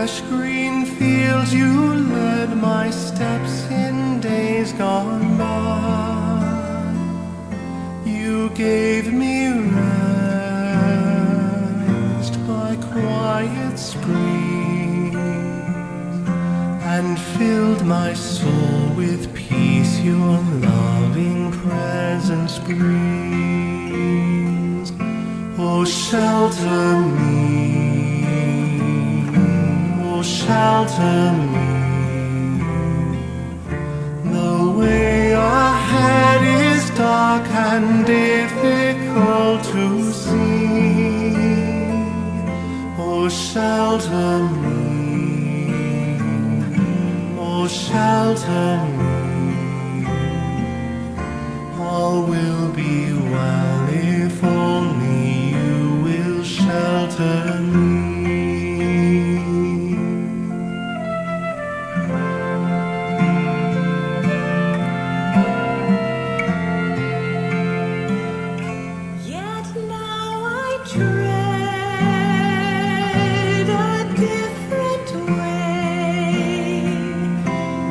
Fresh green fields you led my steps in days gone by. You gave me rest by quiet streams and filled my soul with peace your loving presence brings. Oh, shelter me, oh, shelter me. The way ahead is dark and difficult to see. Oh, shelter me, oh, shelter me. All will be well if only you will shelter me. Yet now I tread a different way.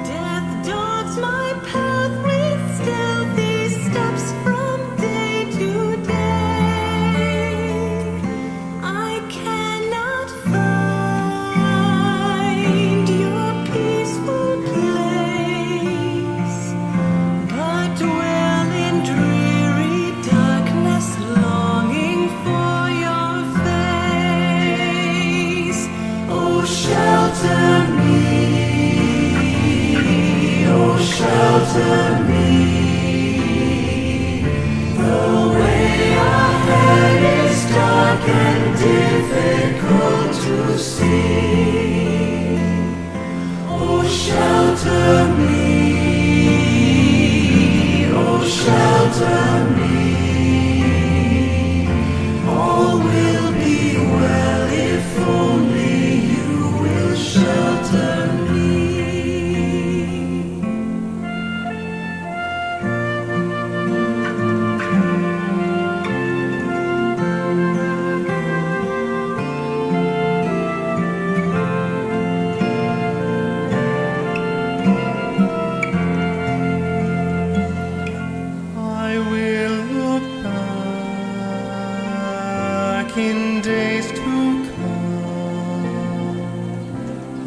Death dogs my path with stealthy steps from day to day. I cannot find your peaceful place, but dwell in dreary darkness, longing for your face. Oh, shelter me, oh, shelter me. The way ahead is dark and difficult to see. Oh, shelter me, oh, shelter me. All will be well if only you will shelter me. I will look back in days to come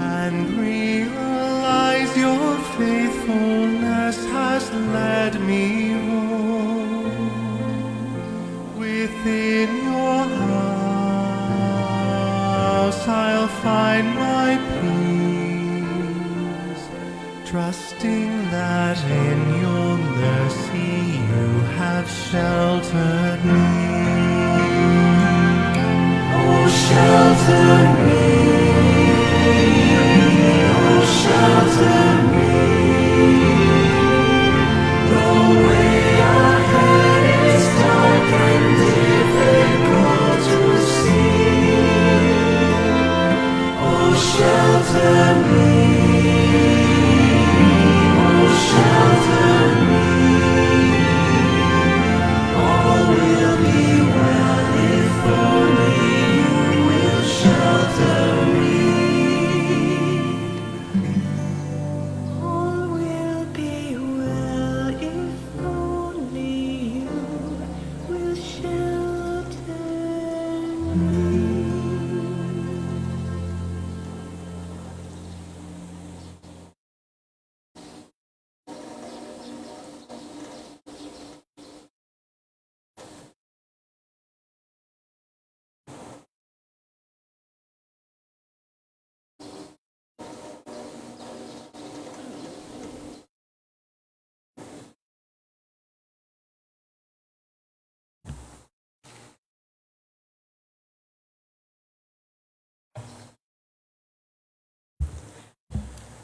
and realize your faithfulness has led me home. Within your house I'll find my peace, trusting that in your mercy you have sheltered me. Oh, shelter me, oh, shelter me. The way ahead is dark and difficult to see. Oh, shelter me, oh, shelter me. All will be well if only you will shelter me. All will be well if only you will shelter me.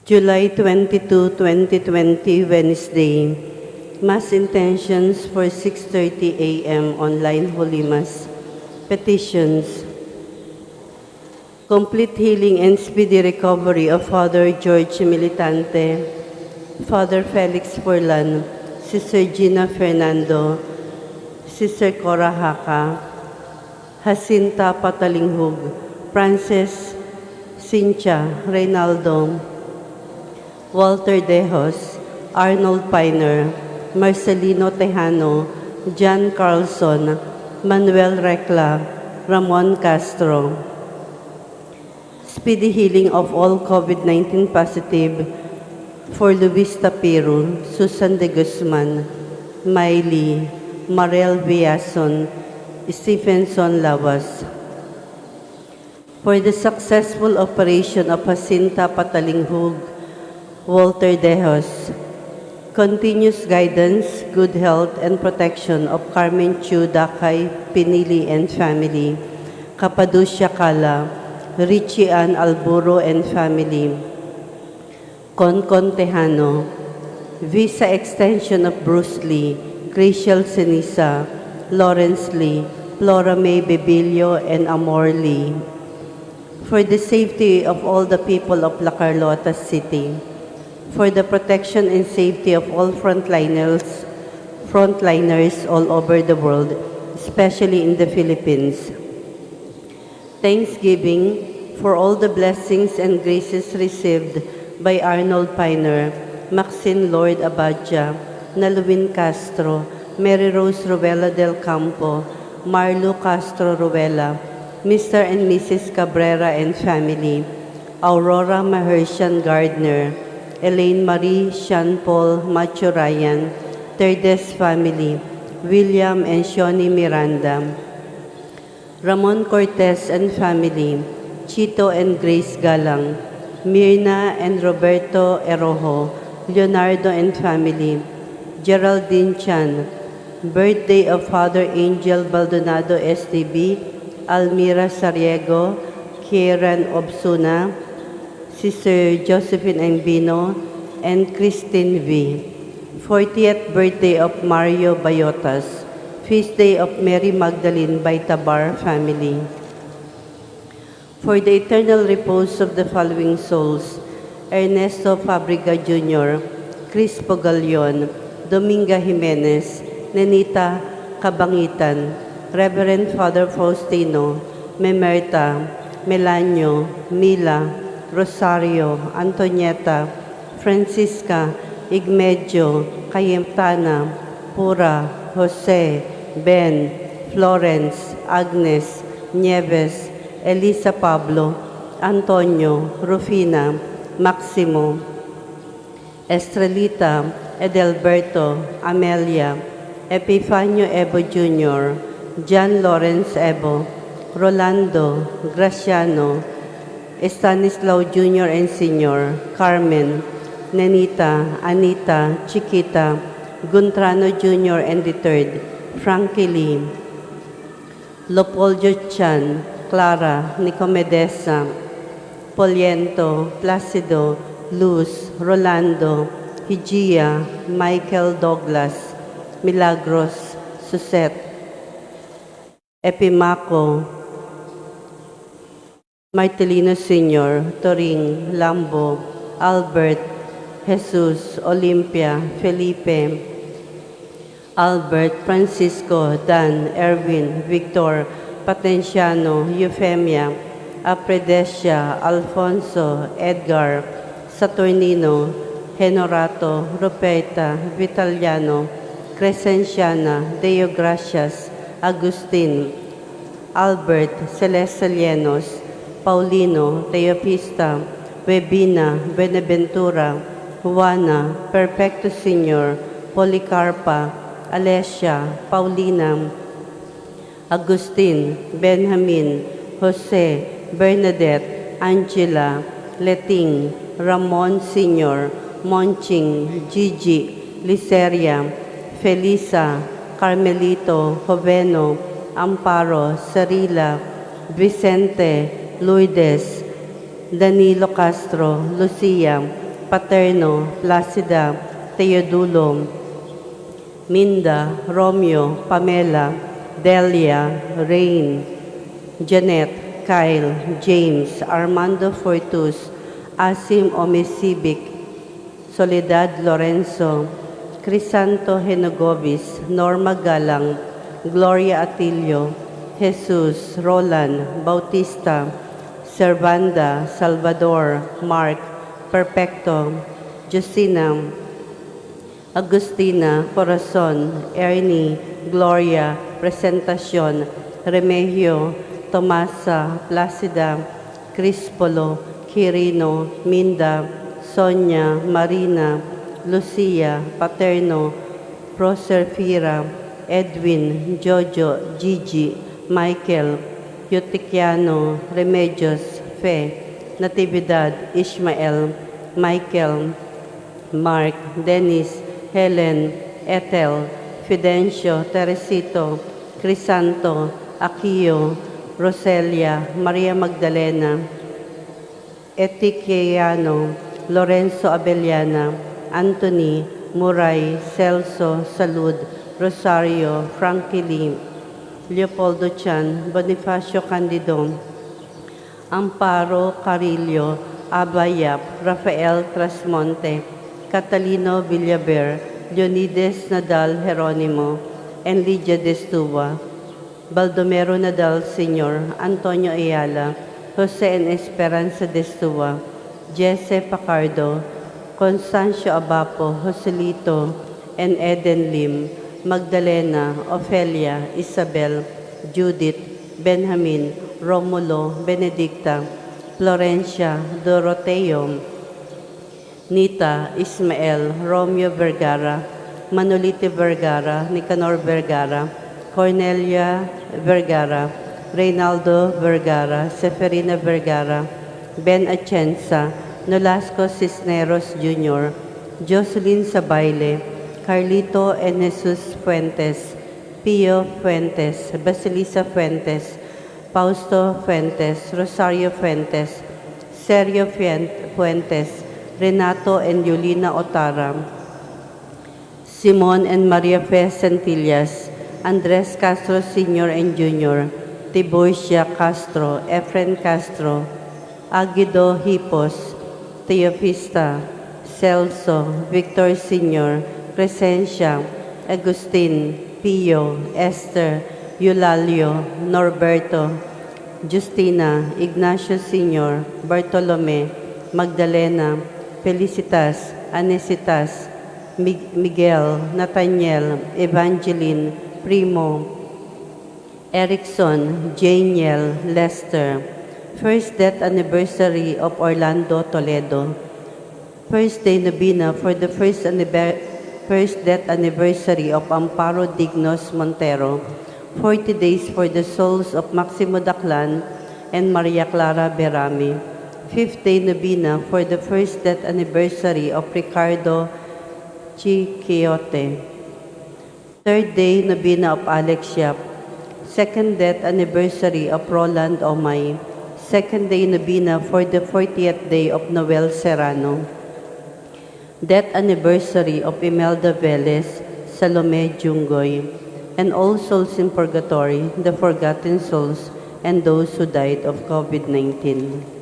July 22, 2020, Wednesday. Mass intentions for 6:30 a.m. Online Holy Mass. Petitions. Complete healing and speedy recovery of Father George Militante, Father Felix Furlan, Sister Gina Fernando, Sister Cora Haka, Jacinta Patalinghug, Frances Cynthia, Reynaldo, Walter Dejos, Arnold Piner, Marcelino Tejano, John Carlson, Manuel Recla, Ramon Castro. Speedy healing of all COVID-19 positive for Luis Tapiro, Susan de Guzman, Miley, Marel Villason, Stephenson Lawas. For the successful operation of Jacinta Patalinghug, Walter Dejos, continuous guidance, good health, and protection of Carmen Chu Dakay Pinili and family, Capaducia Cala, Richie Ann Alburo and family, Concon Tejano, visa extension of Bruce Lee, Graciel Senisa, Lawrence Lee, Flora May Bebillo, and Amor Lee. For the safety of all the people of La Carlota City, for the protection and safety of all frontliners all over the world, especially in the Philippines. Thanksgiving for all the blessings and graces received by Arnold Piner, Maxine Lord Abadja, Naluwin Castro, Mary Rose Ruela del Campo, Marlo Castro Ruela, Mr. and Mrs. Cabrera and family, Aurora Mahershan Gardner, Elaine Marie Sean Paul Macho Ryan, Terdes family, William and Shoni Miranda, Ramon Cortez and family, Chito and Grace Galang, Mirna and Roberto Erojo, Leonardo and family, Geraldine Chan, birthday of Father Angel Baldonado SDB, Almira Sariego, Kieran Obsuna, Sister Josephine Ambino, and Christine V. 40th birthday of Mario Bayotas, Feast Day of Mary Magdalene by Tabar family. For the eternal repose of the following souls: Ernesto Fabriga Jr., Crispo Galion, Dominga Jimenez, Nenita Cabangitan, Reverend Father Faustino, Memerta, Melanio, Mila, Rosario, Antonieta, Francisca, Igmedio, Cayetana, Pura, Jose, Ben, Florence, Agnes, Nieves, Elisa Pablo, Antonio, Rufina, Maximo, Estrelita, Edelberto, Amelia, Epifanio Ebo Jr., John Lawrence Ebo, Rolando, Graciano, Stanislao Jr. and Sr., Carmen, Nenita, Anita, Chiquita, Guntrano Jr. and the third, Frankie Lee, Leopoldo Chan, Clara, Nicomedesa, Poliento, Placido, Luz, Rolando, Higia, Michael Douglas, Milagros, Suzette, Epimaco, Martelino Sr., Toring, Lambo, Albert, Jesus, Olympia, Felipe, Albert, Francisco, Dan, Erwin, Victor, Patenciano, Euphemia, Apredesia, Alfonso, Edgar, Saturnino, Honorato, Ruperta, Vitaliano, Crescenciana, Deo Gracias, Agustin, Albert, Celeste Llenos, Paulino, Teopista, Webina, Buenaventura, Juana, Perfecto Senior, Policarpa, Alessia, Paulina, Agustin, Benjamin, Jose, Bernadette, Angela, Leting, Ramon Sr., Monching, Gigi, Liceria, Felisa, Carmelito, Joveno, Amparo, Sarila, Vicente, Lourdes, Danilo Castro, Lucia, Paterno, Placida, Teodulo, Minda, Romeo, Pamela, Delia, Rain, Janet, Kyle, James, Armando Fortus, Asim Omesibic, Soledad Lorenzo, Crisanto Henogovis, Norma Galang, Gloria Atilio, Jesus, Roland, Bautista, Servanda, Salvador, Mark, Perfecto, Justina, Agustina, Corazon, Ernie, Gloria, Presentacion, Remegio, Tomasa, Placida, Crispolo, Quirino, Minda, Sonia, Marina, Lucia, Paterno, Proserfira, Edwin, Jojo, Gigi, Michael, Eutiquiano, Remedios, Fe, Natividad, Ishmael, Michael, Mark, Dennis, Helen, Ethel, Fidencio, Teresito, Crisanto, Akio, Roselia, Maria Magdalena, Etiquiano, Lorenzo Abellana, Anthony, Muray, Celso, Salud, Rosario, Frankie Lim, Leopoldo Chan, Bonifacio Candido, Amparo Carillo, Abayap, Rafael Trasmonte, Catalino Villaber, Leonides Nadal Geronimo, and Lydia Destua, Baldomero Nadal Sr., Antonio Ayala, Jose and Esperanza Destua, Jesse Pacardo, Constancio Abapo, Joselito, and Eden Lim, Magdalena, Ofelia, Isabel, Judith, Benjamin, Romulo, Benedicta, Florencia, Doroteo, Nita, Ismael, Romeo Vergara, Manolite Vergara, Nicanor Vergara, Cornelia Vergara, Reynaldo Vergara, Seferina Vergara, Ben Atienza, Nolasco Cisneros Jr., Jocelyn Sabaile, Carlito and Jesus Fuentes, Pio Fuentes, Basilisa Fuentes, Fausto Fuentes, Rosario Fuentes, Sergio Fuentes, Renato and Yulina Otara, Simon and Maria Fe Santillas, Andres Castro Sr. and Jr., Tiburcia Castro, Efren Castro, Aguido Hipos, Teofista, Celso, Victor Sr., Crescencia, Agustin, Pio, Esther, Eulalio, Norberto, Justina, Ignacio Sr., Bartolome, Magdalena, Felicitas, Anesitas, Miguel, Nathaniel, Evangeline, Primo, Erickson, Janiel, Lester. First death anniversary of Orlando Toledo. First day novena for the first death anniversary of Amparo Dignos Montero. 40 days for the souls of Maximo Daclan and Maria Clara Berami. Fifth day novena for the first death anniversary of Ricardo Chiquiote. Third day novena of Alex Yap. Second death anniversary of Roland Omay. Second day novena for the 40th day of Noel Serrano. Death anniversary of Imelda Velez, Salome Jungoy, and all souls in purgatory, the forgotten souls, and those who died of COVID-19.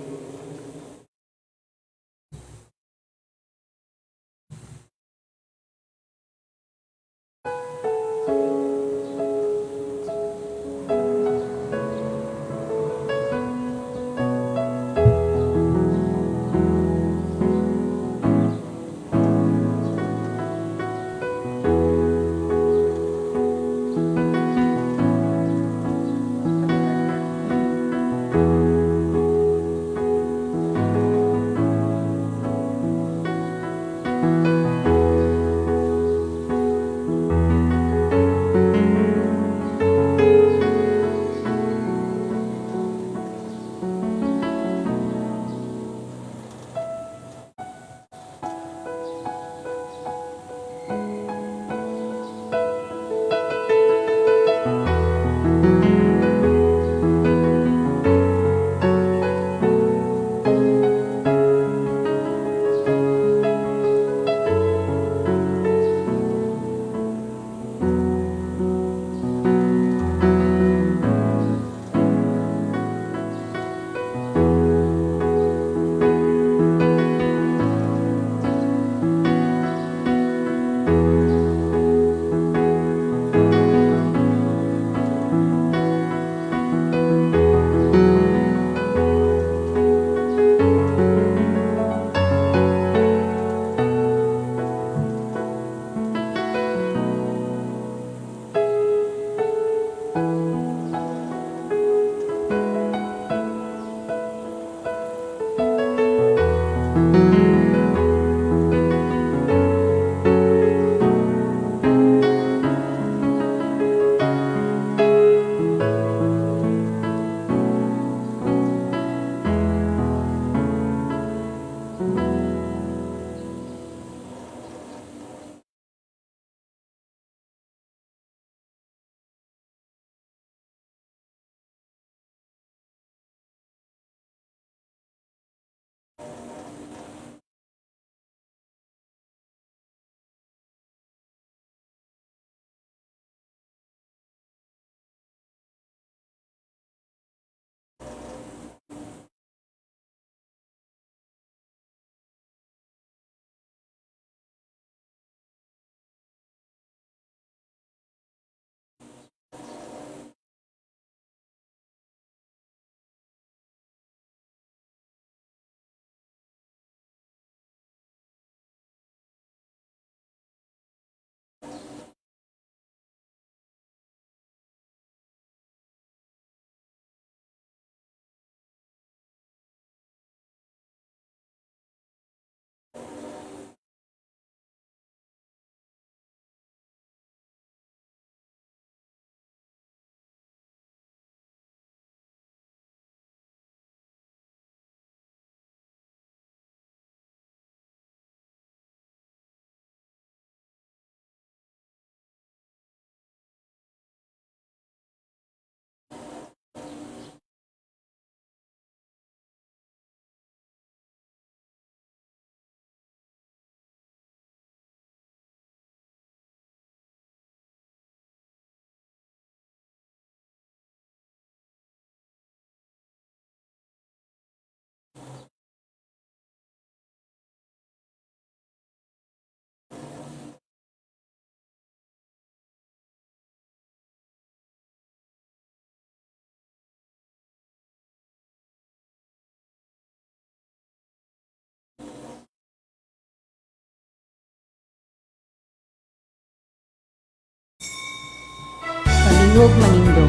Palihog manindog.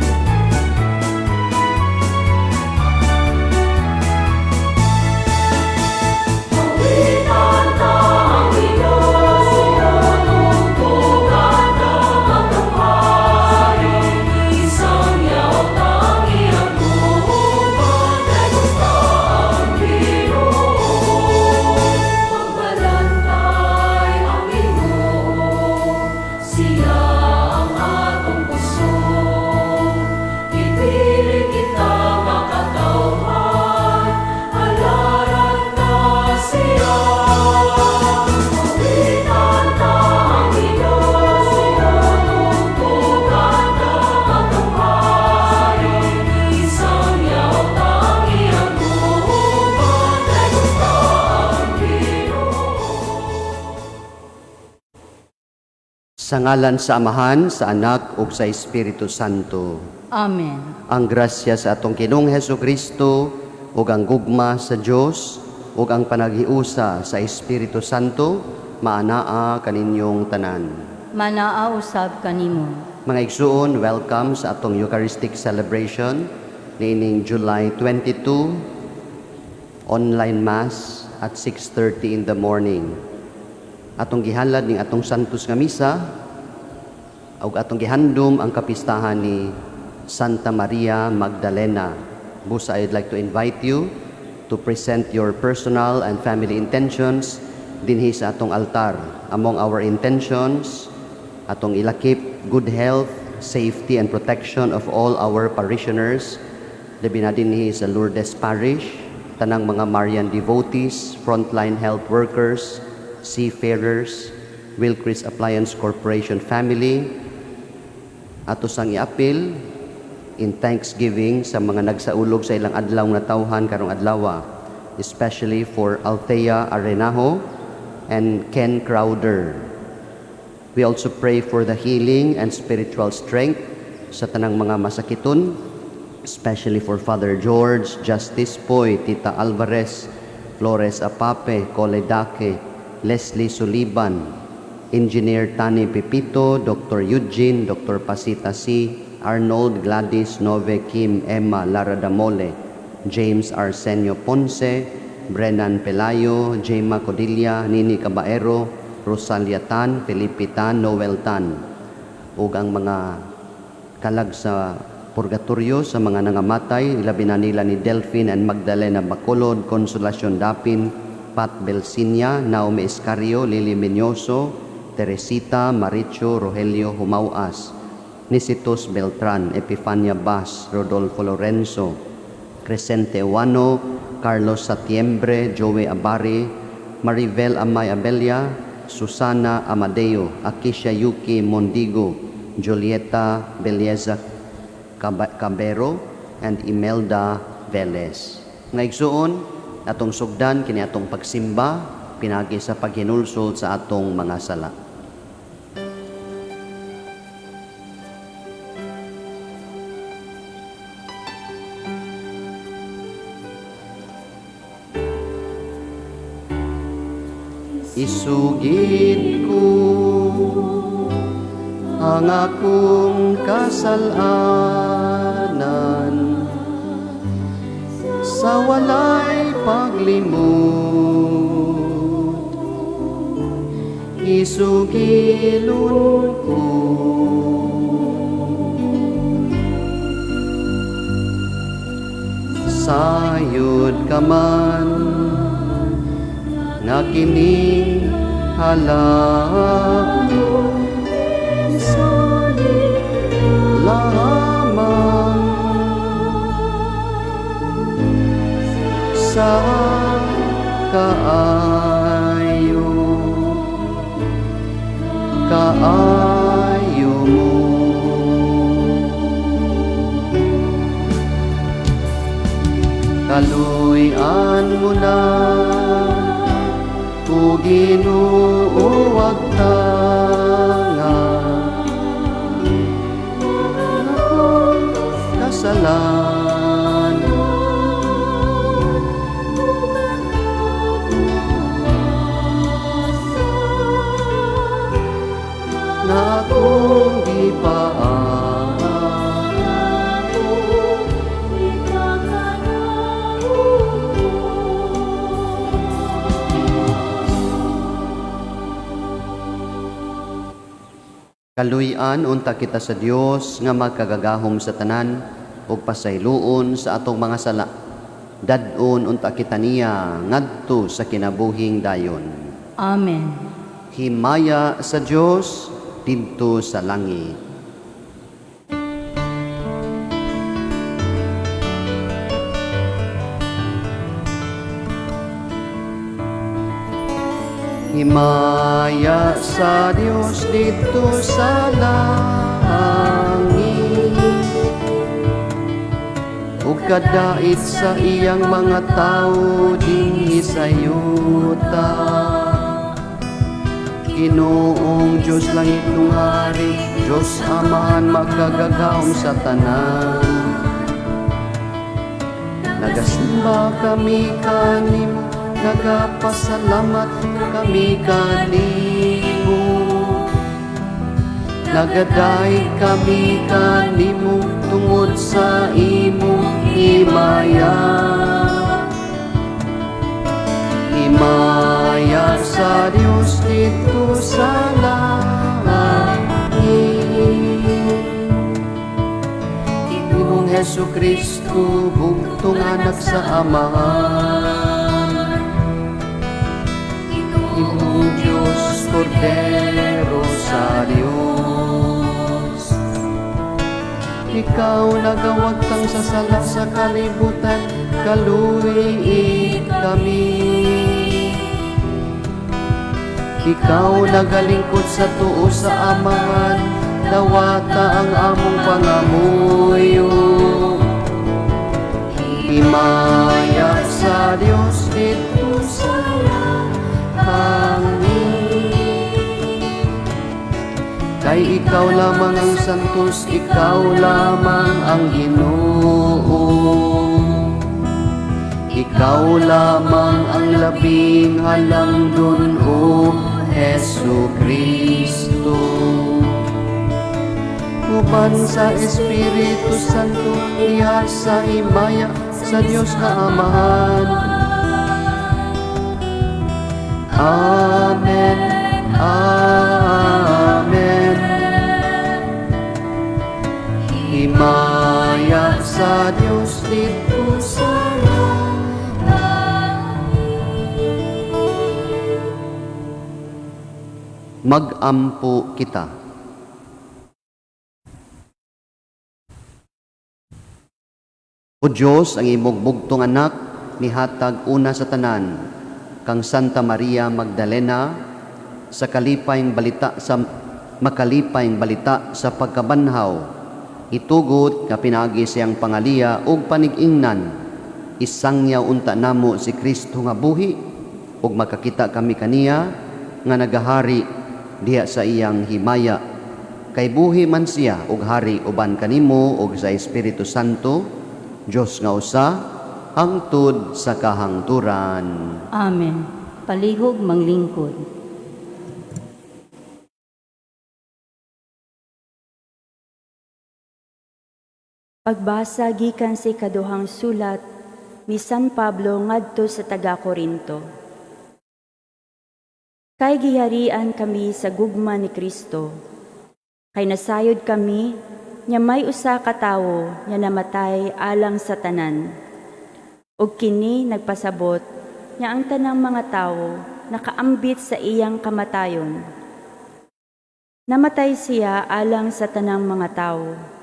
Magbalantay ang Ginoo, siya ang atong kusog. Gipili kita makatawhan, halaran ta siya. Awitan ta ang Ginoo, tugtugan ta atong hari. Isangyaw ta ang iyang guban, kay gusto ang Ginoo. Sa ngalan sa Amahan, sa Anak ug sa Espiritu Santo. Amen. Ang grasya sa atong Ginoong Hesukristo ug ang gugma sa Dios ug ang panaghiusa sa Espiritu Santo maanaa kaninyong tanan. Manaa usab kanimo. Mga igsuon, welcome sa atong Eucharistic celebration niining July 22, online Mass at 6:30 in the morning. Atong gihalad ning atong Santos nga Misa ug atong gihandom ang kapistahan ni Santa Maria Magdalena. Busa, I'd like to invite you to present your personal and family intentions dinhi sa atong altar. Among our intentions, atong ilakip good health, safety and protection of all our parishioners, labi na dinhi sa Lourdes Parish, tanang mga Marian devotees, frontline health workers, seafarers, Wilcris Appliance Corporation family. Ato sang iapil in thanksgiving sa mga nagsaulog sa ilang adlaw nga tawhan karong adlawa, especially for Althea Arenajo and Ken Crowder. We also pray for the healing and spiritual strength sa tanang mga masakiton, especially for Father George, Justice Poy, Tita Alvarez, Flores Apape, Cole Dake, Leslie Suliban, Engineer Tani Pepito, Dr. Eugene, Dr. Pasita C., Arnold, Gladys, Nove, Kim, Emma, Lara Damole, James Arsenio Ponce, Brennan Pelayo, Jema Codilla, Nini Cabaero, Rosalia Tan, Felipe Tan, Noel Tan, ug ang mga kalag sa purgatorio sa mga nangamatay, ilabi na nila ni Delphine and Magdalena Bacolod, Consolacion Dapin, Pat Belsinia, Naomi Escario, Lily Menyoso, Teresita, Maricho, Rogelio Humauas, Nisitos Beltran, Epifania Bas, Rodolfo Lorenzo, Crescente Uano, Carlos Satiembre, Joey Abari, Marivel Amay Abelia, Susana Amadeo, Akisha Yuki Mondigo, Julieta Belleza Cabero, and Imelda Velez. Nga igsuon, atong sugdan kini atong pagsimba pinagi sa paghinulsol sa atong mga sala. Isugid ko ang akong kasalanan sa walay paglimot. Isugilon ko sayod ka man nga kining halak lamang sa kaayo kaayo mo. Kaluy-an mo na o Ginoo tanga kasalanan. Na akong gipaandan. Kaluy-an unta kita sa Dios nga makagagahom sa tanan ug pasayloon sa atong mga sala. Dad-on unta kita niya ngadto sa kinabuhing dayon. Amen. Himaya sa Dios didto sa langit. Himaya sa Dios didto sa langit ug kadait sa iyang mga tawo dinhi sa yuta. Ginoong Diyos langit hari, Diyos Amahan makagagahom sa tanan. Nagasimba kami kanimo, nagapasalamat kami kanimo. Nagadayeg kami kanimo tungod sa imong himaya. Himaya sa Dios didto sa langit. Ginoong Hesus Kristo, bugtong anak sa Amahan. Ginoong Diyos, Kordero sa Diyos. Ikaw nagawagtang sa sala sa kalibutan, kaluy kami. Ikaw nagalingkod sa tuo sa Amahan, dawata ang among pangamuyo. Himaya sa Dios didto sa langit. Kay ikaw lamang ang santos, ikaw lamang ang Ginoo. Ikaw lamang ang labing halangdon, O Hesu Kristo. Uban sa Espiritu Santo, diha sa himaya sa Dios nga Amahan. Amen. Amen. Himaya sa Dios didto sa langit. Mag-ampo kita. O Diyos, ang imong bugtong anak, nihatag una sa tanan, kang Santa Maria Magdalena, sa kalipayng balita sa makalipayng balita sa pagkabanhaw, itugot nga pinaagi siyang pangaliya ug panig-ingnan, isangyaw unta namo si Kristo nga buhi ug makakita kami kaniya nga nagahari diha sa iyang himaya. Kay buhi man siya ug hari uban kanimo ug sa Espiritu Santo, Dios nga usa, hangtod sa kahangturan. Amen. Palihog manglingkod. Pagbasa gikan sa ikaduhang sulat ni San Pablo ngadto sa taga-Korinto. Kay giharian kami sa gugma ni Kristo. Kay nasayod kami nya may usa ka tawo nya namatay alang sa tanan. Ug kini nagpasabot nya ang tanang mga tawo nakaambit sa iyang kamatayon. Namatay siya alang sa tanang mga tawo.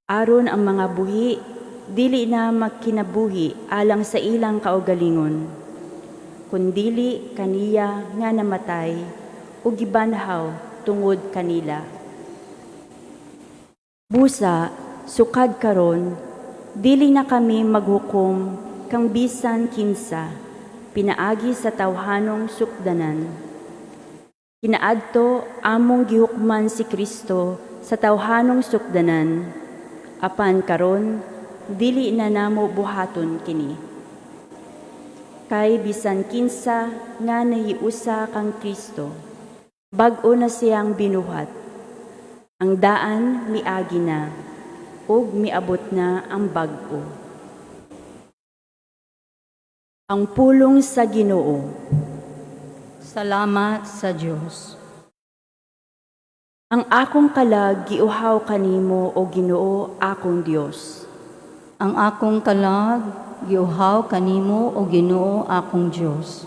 Aron ang mga buhi, dili na magkinabuhi alang sa ilang kaugalingon, kundili kaniya nga namatay ug gibanhaw tungod kanila. Busa, sukad karon, dili na kami maghukom kang bisan kinsa, pinaagi sa tawhanong sukdanan. Kinaadto among gihukman si Kristo sa tawhanong sukdanan, apan karon dili na namo buhaton kini. Kay bisan kinsa nga nahiusa kang Kristo, bag-o na siyang binuhat. Ang daan miagi na, ug miabot na ang bag-o. Ang pulong sa Ginoo. Salamat sa Dios. Ang akong kalag giuhaw kanimo, o Ginoo, akong Dios. Ang akong kalag giuhaw kanimo, o Ginoo, akong Dios.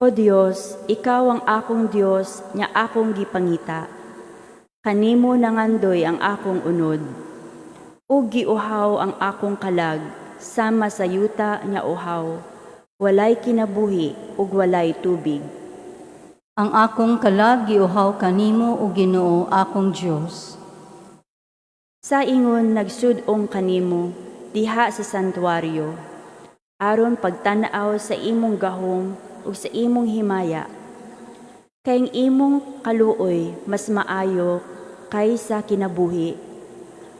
O Dios, ikaw ang akong Dios nga akong gipangita. Kanimo nangandoy ang akong unod. Ug giuhaw ang akong kalag sama sa yuta nga uhaw, walay kinabuhi ug walay tubig. Ang akong kalag giuhaw kanimo, o Ginoo, akong Dios. Sa ingon nagsud-ong kanimo diha sa santuaryo, aron pagtan-aw sa imong gahom ug sa imong himaya. Kay ang imong kaluoy mas maayo kaysa kinabuhi.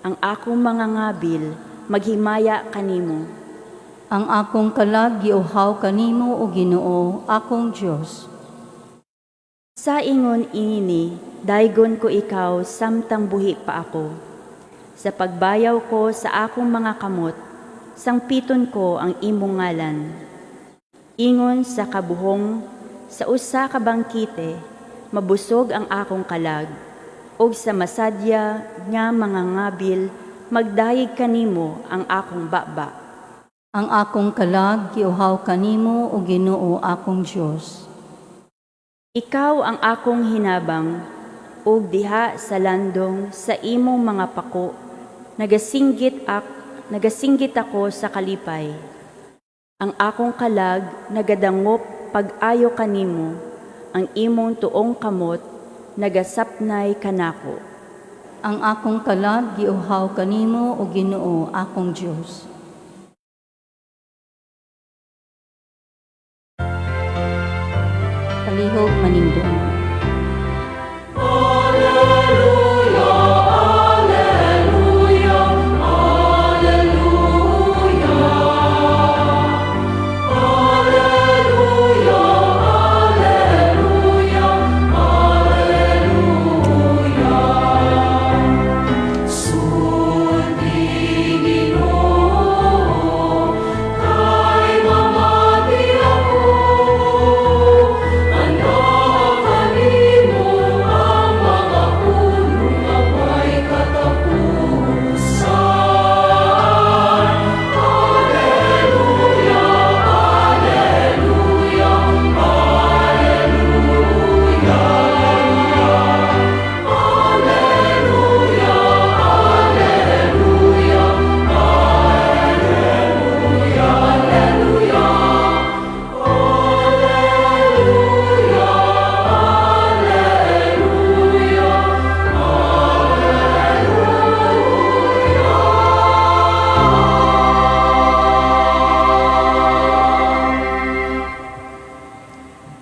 Ang akong mga ngabil maghimaya kanimo. Ang akong kalag giuhaw kanimo, o Ginoo, akong Dios. Sa ingon ini, daygon ko ikaw samtang buhi pa ako. Sa pagbayaw ko sa akong mga kamot, sangpiton ko ang imong ngalan. Ingon sa kabuhong, sa usa ka bangkite, mabusog ang akong kalag, ug sa masadya nga mga ngabil, magdayeg kanimo ang akong baba. Ang akong kalag giuhaw kanimo, o Ginoo, akong Dios. Ikaw ang akong hinabang, ug diha sa landong sa imong mga pako, nagasinggit ako sa kalipay. Ang akong kalag nagadangop pag-ayo kanimo, ang imong tuong kamot nagasapnay kanako. Ang akong kalag giuhaw kanimo, o Ginoo, akong Dios. Palihog manindog. Alleluia, Alleluia, Alleluia. Alleluia, Alleluia, Alleluia. Sulti, Ginoo, kay mamati ako. Anaa kanimo ang mga pulong nga way katapusan. Alleluia, Alleluia, Alleluia. Alleluia, Alleluia, Alleluia, Alleluia. Alleluia, Alleluia, Alleluia.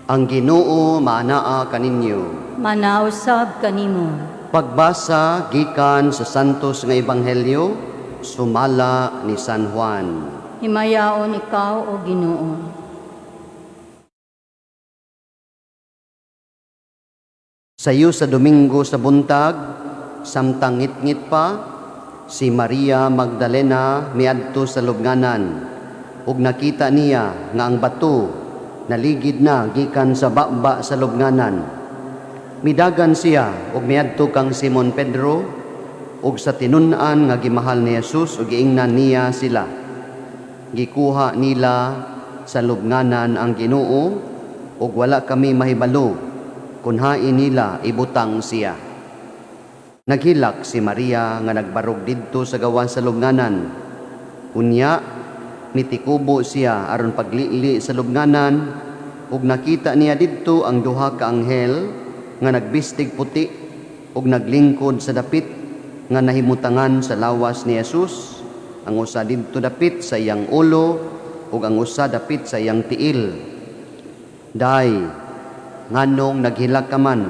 Ang Ginoo maanaa kaninyo. Maanaa usab kanimo. Pagbasa gikan sa Santos nga Ebanghelyo sumala ni San Juan. Himayaon ikaw, o Ginoo. Sayo sa Domingo sa buntag, samtang ngitngit pa, si Maria Magdalena miadto sa lubnganan ug nakita niya nga ang bato naligid na gikan sa baba sa lubnganan. Midagan siya ug miadto kang Simon Pedro ug sa tinun-an nga gimahal ni Jesus ug giingnan niya sila. Gikuha nila sa lubnganan ang Ginoo ug wala kami mahibalo kun hain nila ibutang siya. Naghilak si Maria nga nagbarog didto sa gawas sa lubnganan. Unya mitikubo siya aron paglili sa lubnganan ug nakita niya didto ang duha ka anghel nga nagbistig puti ug naglingkod sa dapit nga nahimutangan sa lawas ni Jesus, ang usa didto dapit sa iyang ulo ug ang usa dapit sa iyang tiil. Day, nganong naghilak ka man?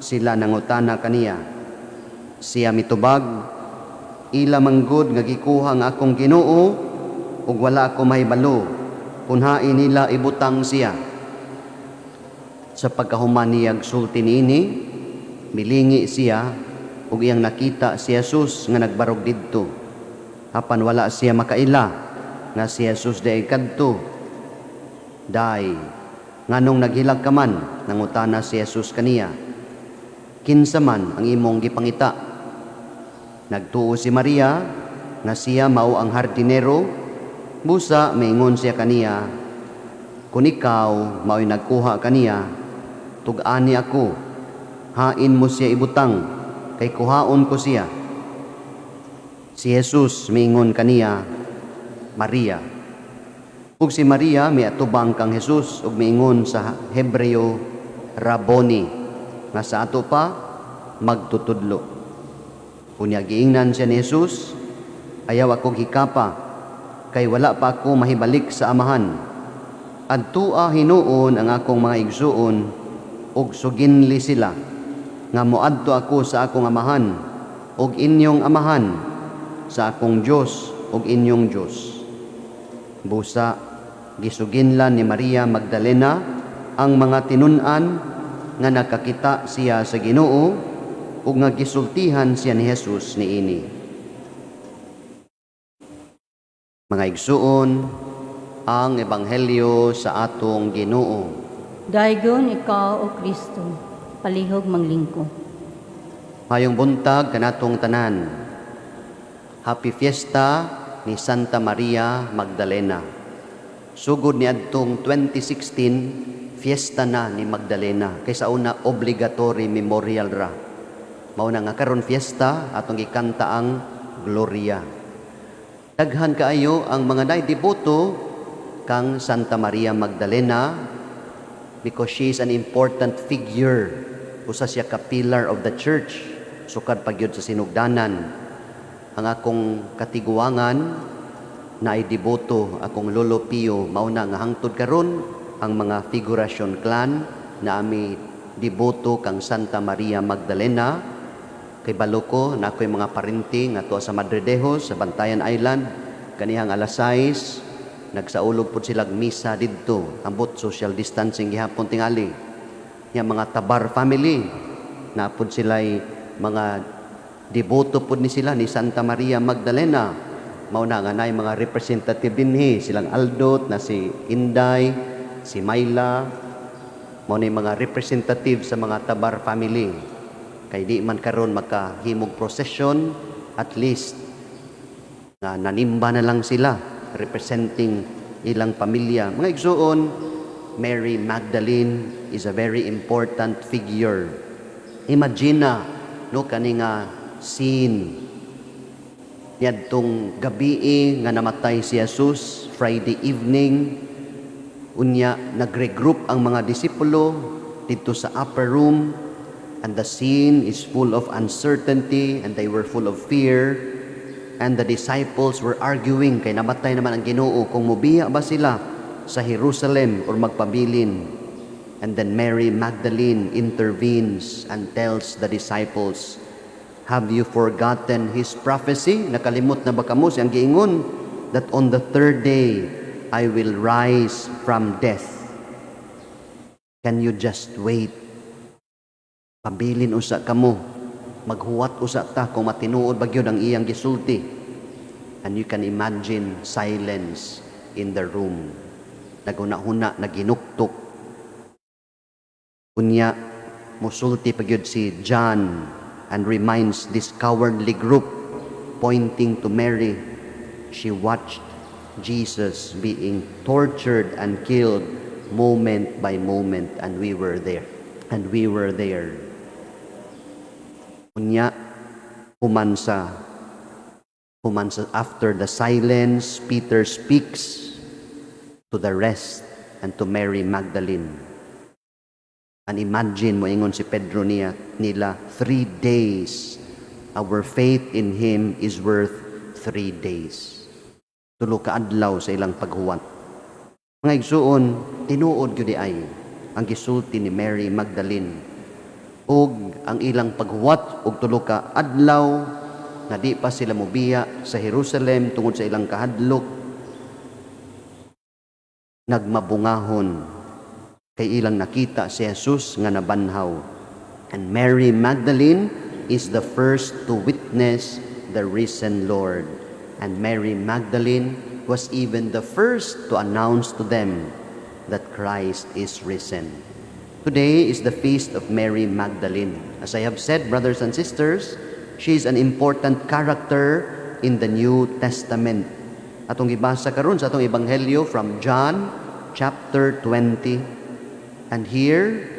Sila nangutana kaniya. Siya mitubag, ila manggod nga gikuha ang akong Ginoo ug wala ako mahibalo kun hain nila ibutang siya. Sa pagkahuman niyag sulti niini, milingi siya ug iyang nakita si Jesus nga nagbarog didto. Apan wala siya makaila nga si Jesus diay kadto. Day, nganong naghilak ka man? Nangutana si Jesus kaniya. Kinsa man ang imong gipangita?" Nagtuo si Maria nga siya mao ang hardinero, busa miingon siya kaniya, "Kung ikaw mao'y nagkuha kaniya, tug-ani ako, hain mo siya ibutang, kay kuhaon ko siya." Si Jesus miingon kaniya, "Maria." Ug si Maria miatubang kang Jesus ug miingon sa Hebreo, "Raboni," nga sa ato pa, "Magtutudlo." Unya giingnan siya ni Jesus, "Ayaw ako hikapa, kay wala pa ako mahibalik sa Amahan. Adtua hinuon ang akong mga igsuon ug suginli sila nga moadto ako sa akong Amahan ug inyong Amahan, sa akong Dios ug inyong Dios." Busa gisuginlan ni Maria Magdalena ang mga tinun-an nga nakakita siya sa Ginoo ug nga gisultihan siya ni Jesus niini. Mga igsuon, ang ebanghelyo sa atong Ginoo. Daygon ikaw, O Kristo, palihog maglingko. Mayong buntag kanatong tanan. Happy Fiesta ni Santa Maria Magdalena. Sugod ni adtong 2016, fiesta na ni Magdalena kay sa una obligatory memorial ra. Mao na nga karon fiesta, atong gikanta ang Gloria. Daghan kaayo ang mga nay deboto kang Santa Maria Magdalena because she is an important figure. Usa siya ka pillar of the church sukad pa gyud sa sinugdanan. Ang akong katiguangan na ay deboto, akong Lolo Pio, mao na nga hangtod karon ang mga Figuracion clan na ami deboto kang Santa Maria Magdalena. Kay balo ko na ako'y mga parinti nga tuwa sa Madridejos sa Bantayan Island. Kanihang alas 6 nagsaulog pud silag misa didto. Ambot social distancing gihapon tingali. Nya mga Tabar family na pud sila'y mga deboto pud ni sila ni Santa Maria Magdalena. Mao na nga naay mga representative dinhi, silang Aldot na si Inday, si Myla, mao ni mga representative sa mga Tabar family. Kay di man karon makahimog procession, at least nga nanimba na lang sila representing ilang pamilya. Mga igsuon, Mary Magdalene is a very important figure. Imagine na, no, kani nga scene niadtong gabii nga namatay si Jesus, Friday evening. Unya nagregroup ang mga disipulo didto sa upper room and the scene is full of uncertainty and they were full of fear and the disciples were arguing kay namatay naman ang Ginoo, kung mobiya ba sila sa Jerusalem or magpabilin. And then Mary Magdalene intervenes and tells the disciples, "Have you forgotten his prophecy? Nakalimot na ba kamo siyang giingon that on the third day I will rise from death? Can you just wait? Pabilin usa kamo. Maghuwat usa ta kung matinuod ba gyud ang iyang gisulti." And you can imagine silence in the room. Naghuna-huna, naginuktok. Unya, musulti pa gyud si John and reminds this cowardly group, pointing to Mary, "She watched Jesus being tortured and killed moment by moment, and we were there. And we were there." Unya, human sa after the silence, Peter speaks to the rest and to Mary Magdalene. And imagine mo ingon si Pedro niya nila, "3 days. Our faith in him is worth 3 days." 3 ka adlaw sa ilang paghuwat. Mga igsuon, tinuod gyud ay ang gisulti ni Mary Magdalene ug ang ilang paghuwat og 3 ka adlaw nga di pa sila mobiya sa Jerusalem tungod sa ilang kahadlok, nagmabungahon kay ilang nakita si Jesus nga nabanhaw. And Mary Magdalene is the first to witness the risen Lord. And Mary Magdalene was even the first to announce to them that Christ is risen. Today is the feast of Mary Magdalene. As I have said, brothers and sisters, she is an important character in the New Testament. Atong gibasa karon sa atong ebanghelyo from John chapter 20. And here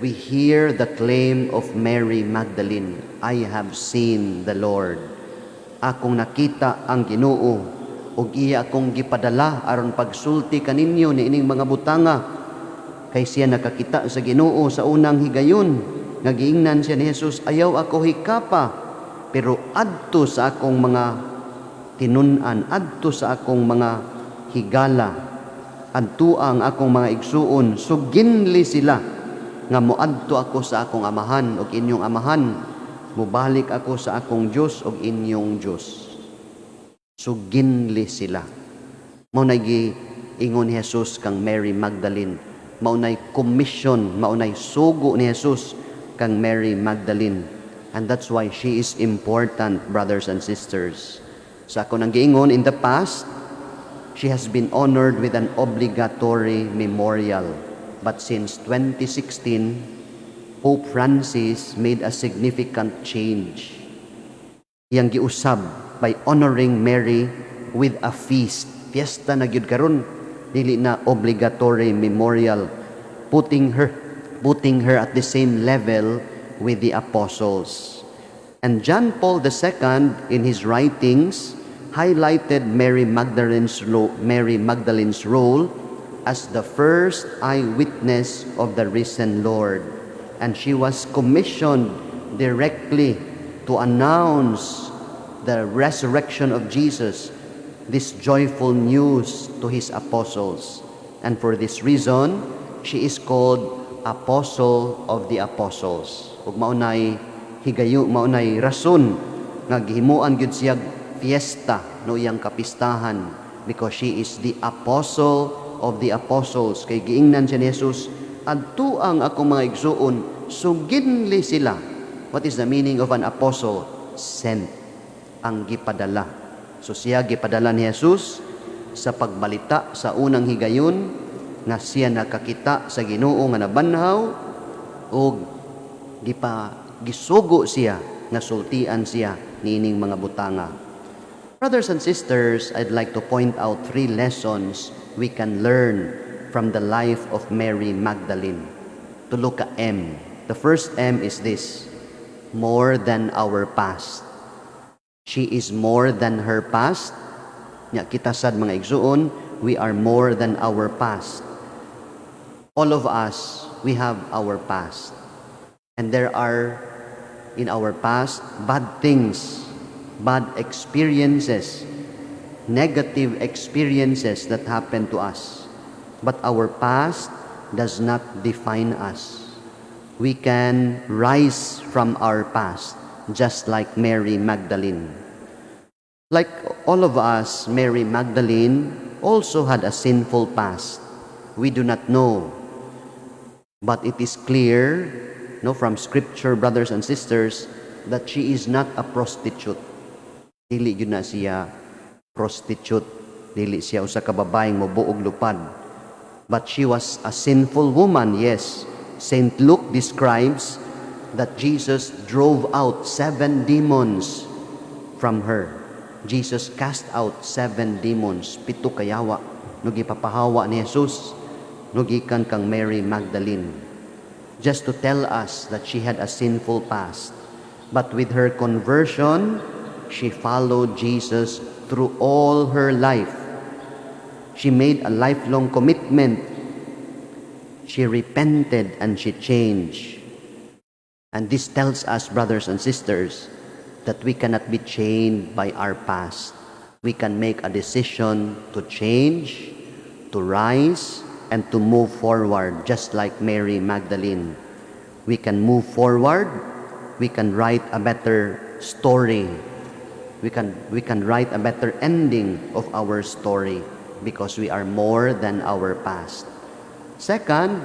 we hear the claim of Mary Magdalene, "I have seen the Lord." Akong nakita ang Ginoo ug iya akong gipadala aron pagsulti kaninyo niining mga butanga. Kay siya nakakita sa Ginoo sa unang higayon nga giingnan siya ni Jesus, "Ayaw ako hikapa, pero adto sa akong mga tinun-an, adto sa akong mga higala, adto ang akong mga igsuon, suginli sila nga moadto ako sa akong amahan ug inyong amahan, mobalik ako sa akong Dios ug inyong Dios." Suginli sila. Mao na ingon ni Jesus kang Mary Magdalene. Mao nay commission, mao nay sugo ni Jesus kang Mary Magdalene. And that's why she is important, brothers and sisters. Sa ako nang giingon, in the past, she has been honored with an obligatory memorial. But since 2016, Pope Francis made a significant change. Iyang giusab by honoring Mary with a feast. Fiesta na gyud karon, dili na obligatory memorial, putting her at the same level with the apostles. And John Paul II, in his writings, highlighted Mary Magdalene's role as the first eyewitness of the risen Lord. And she was commissioned directly to announce the resurrection of Jesus, this joyful news, to his apostles. And for this reason, she is called Apostle of the Apostles. Ug mao nay higayo, mao nay rason nga gihimuan gyud siya fiesta, no, iyang kapistahan, because she is the apostle of the apostles, kay giingnan siya ni Jesus, "Adto ang akong mga igsuon, suginli sila." What is the meaning of an apostle? Sent, ang gipadala. So siya gipadala ni Jesus sa pagbalita sa unang higayon nga siya nakakita sa Ginoo nga nabanhaw, ug gisugo siya nga sultian siya niining mga butanga. Brothers and sisters, I'd like to point out three lessons we can learn from the life of Mary Magdalene. Tulo ka M. The first M is this: more than our past. She is more than her past. Nya kita sad, mga igsuon, we are more than our past. All of us, we have our past. And there are in our past bad things, bad experiences, negative experiences that happen to us. But our past does not define us. We can rise from our past, just like Mary Magdalene. Like all of us, Mary Magdalene also had a sinful past. We do not know. But it is clear, no, from Scripture, brothers and sisters, that she is not a prostitute. Dili gyud na siya prostitute. Dili siya usa ka babaeng mobuog lupad. But she was a sinful woman, yes. Saint Luke describes that Jesus drove out seven demons from her. Jesus cast out seven demons, pito ka yawa, no gipapahawa ni Jesus, no gikan kang Mary Magdalene. Just to tell us that she had a sinful past. But with her conversion, she followed Jesus through all her life. She made a lifelong commitment. She repented and she changed. And this tells us, brothers and sisters, that we cannot be chained by our past. We can make a decision to change, to rise, and to move forward, just like Mary Magdalene. We can move forward, we can write a better story. We can write a better ending of our story because we are more than our past. Second,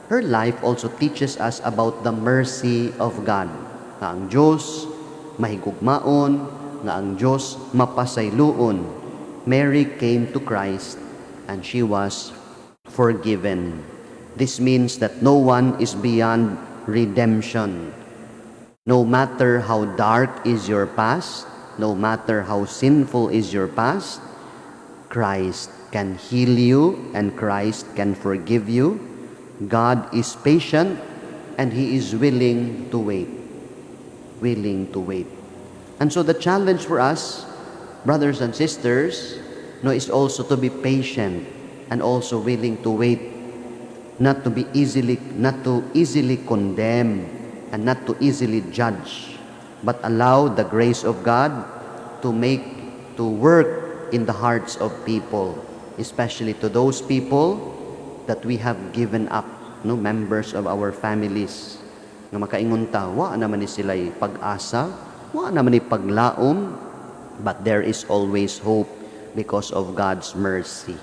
her life also teaches us about the mercy of God. Nga ang Diyos mahigugmaon, nga ang Diyos mapasayloon. Mary came to Christ and she was forgiven. This means that no one is beyond redemption. No matter how dark is your past, no matter how sinful is your past, Christ can heal you and Christ can forgive you. God is patient and He is willing to wait. Willing to wait. And so the challenge for us, brothers and sisters, no, is also to be patient and also willing to wait, not to easily condemn and not to easily judge, but allow the grace of God to work in the hearts of people, especially to those people that we have given up, no, members of our families. Nga makaingon ta, wa naman ni sila'y pag-asa, wa naman ni paglaom, but there is always hope because of God's mercy.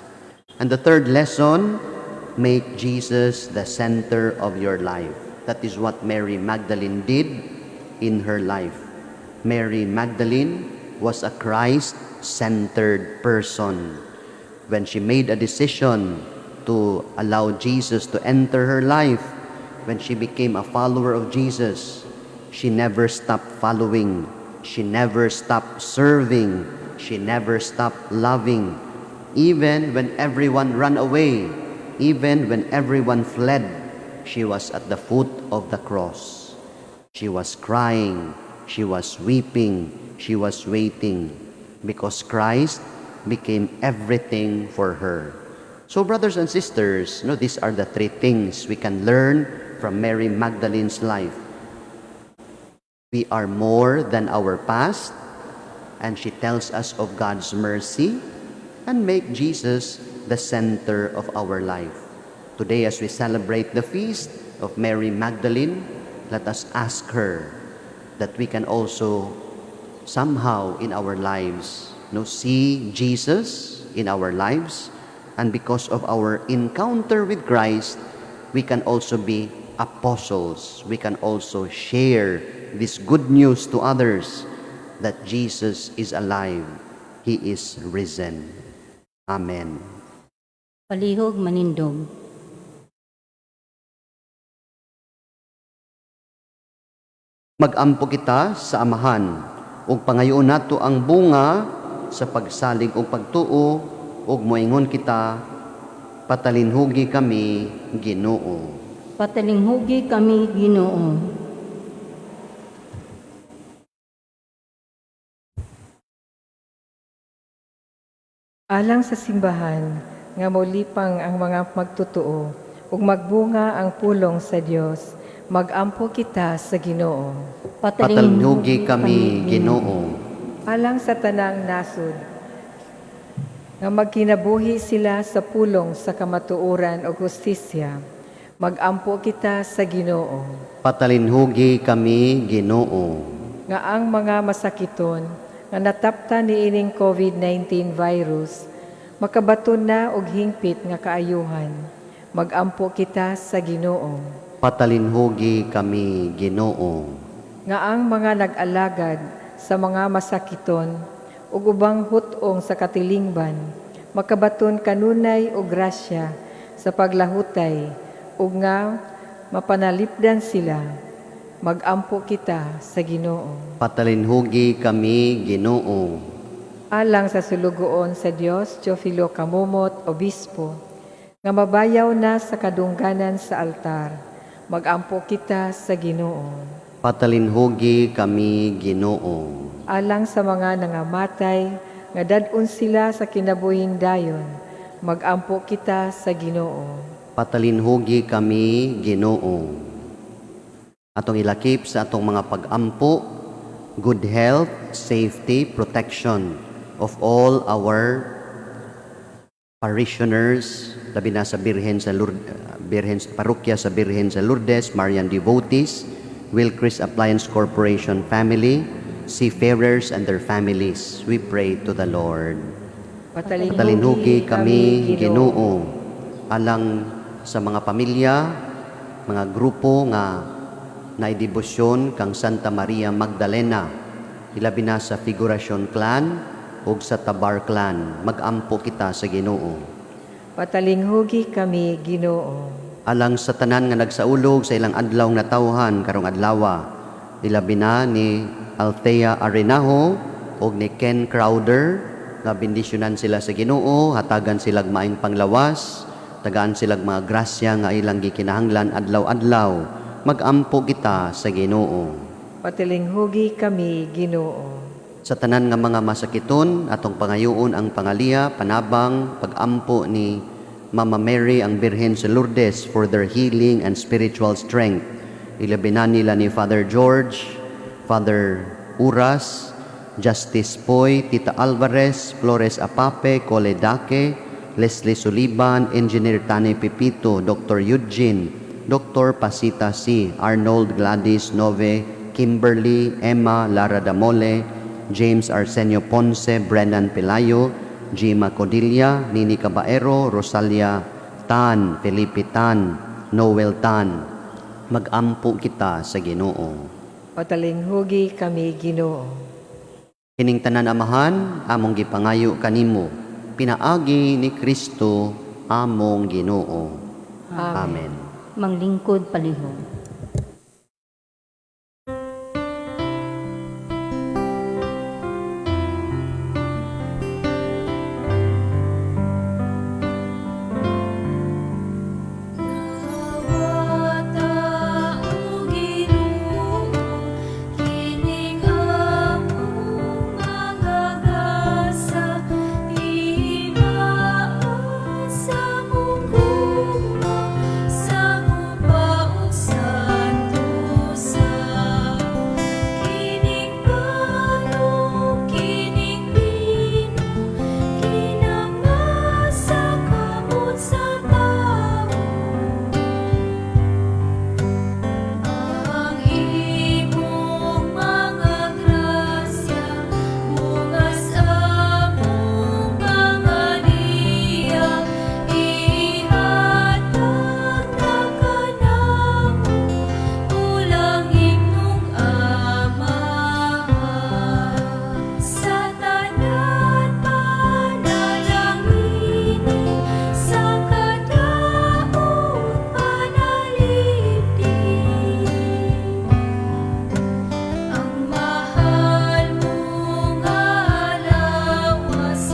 And the third lesson, make Jesus the center of your life. That is what Mary Magdalene did in her life. Mary Magdalene was a Christ-centered person. When she made a decision to allow Jesus to enter her life, when she became a follower of Jesus, she never stopped following. She never stopped serving. She never stopped loving. Even when everyone ran away, even when everyone fled, she was at the foot of the cross. She was crying, she was weeping, she was waiting because Christ became everything for her. So, brothers and sisters, no, these are the three things we can learn from Mary Magdalene's life. We are more than our past, and she tells us of God's mercy, and make Jesus the center of our life. Today, as we celebrate the feast of Mary Magdalene, let us ask her that we can also somehow in our lives, no, see Jesus in our lives, and because of our encounter with Christ, we can also be apostles. We can also share this good news to others that Jesus is alive. He is risen. Amen. Palihog manindog. Magampo kita sa Amahan ug pangayoon nato ang bunga sa pagsalig ug pagtuo ug moingon kita, patalinhugi kami, Ginoo. Patalinghugi kami, Ginoo. Alang sa simbahan nga molipang ang mga magtotoo ug magbunga ang pulong sa Dios, magampo kita sa Ginoo. Patalinhugi kami, Ginoo. Alang sa tanang nasud nga magkinabuhi sila sa pulong sa kamatuoran ug hustisya, magampo kita sa Ginoo. Patalinhugi kami, Ginoo. Nga ang mga masakiton nga natapta niining COVID-19 virus makabaton na og hingpit nga kaayuhan, magampo kita sa Ginoo. Patalinhugi kami, Ginoo. Nga ang mga nag-alagad sa mga masakiton ug ubang hut-ong sa katilingban makabaton kanunay og grasya sa paglahutay ug nga mapanalipdan sila, magampo kita sa Ginoo. Patalinhugi kami, Ginoo. Alang sa sulugoon sa Dios, Teofilo Camomot, Obispo, nga mabayaw na sa kadungganan sa altar, magampo kita sa Ginoo. Patalinhugi kami, Ginoo. Alang sa mga nangamatay, nga dad-on sila sa kinabuhing dayon, magampo kita sa Ginoo. Patalinhugi kami, Ginoo. Atong ilakip sa atong mga pag-ampo, good health, safety, protection of all our parishioners, labi na sa Birhen sa Lourdes, Birhen, Parokya sa Birhen sa Lourdes, Marian devotees, Wilcris Appliance Corporation family, seafarers and their families. We pray to the Lord. Patalinhugi kami, Ginoo, alang sa mga pamilya, mga grupo nga naidebosyon kang Santa Maria Magdalena, ilabi na sa Figuracion Clan ug sa Tabar Clan. Magampo kita sa Ginoo. Patalinghugi kami, Ginoo. Alang sa tanan nga nagsaulog sa ilang adlaw nga natawhan karong adlawa, ilabi na ni Althea Arenajo ug ni Ken Crowder, nga bendisyonan sila sa Ginoo, hatagan silag maayong panglawas, tagaan silag mga grasya nga ilang gikinahanglan adlaw-adlaw. Magampo kita sa Ginoo. Patilinghugi kami, Ginoo. Sa tanan nga mga masakiton, atong pangayoon ang pangaliya, panabang, pagampo ni Mama Mary ang Birhen sa Lourdes for their healing and spiritual strength. Ilabi na nila ni Father George, Father Uras, Justice Poy, Tita Alvarez, Flores Apape, Cole Dake, Leslie Suliban, Engineer Tane Pipito, Dr. Eugene, Dr. Pasita C., Arnold Gladys Nove, Kimberly, Emma Lara Damole, James Arsenio Ponce, Brennan Pelayo, Gima Codilla, Nini Cabaero, Rosalia Tan, Felipe Tan, Noel Tan. Magampo kita sa Ginoo. Patalinghugi kami, Ginoo. Kining tanan, Amahan, among gipangayo kanimo, pinaagi ni Kristo among Ginoo. Amen. Manglingkod palihog. Dawata, O Ginoo, kining among mga gasa, timaan sa among gugma, sa among santusa. Kining pano, kining bino, kinamasa kamot sa tawo. Ang imong mga grasya, bungas among pangaliya, ihatag na kanamo, pulang imong Amahan. Sa tanan panalangini, sa kadaot panalipdi. Ang mahal mong lawas,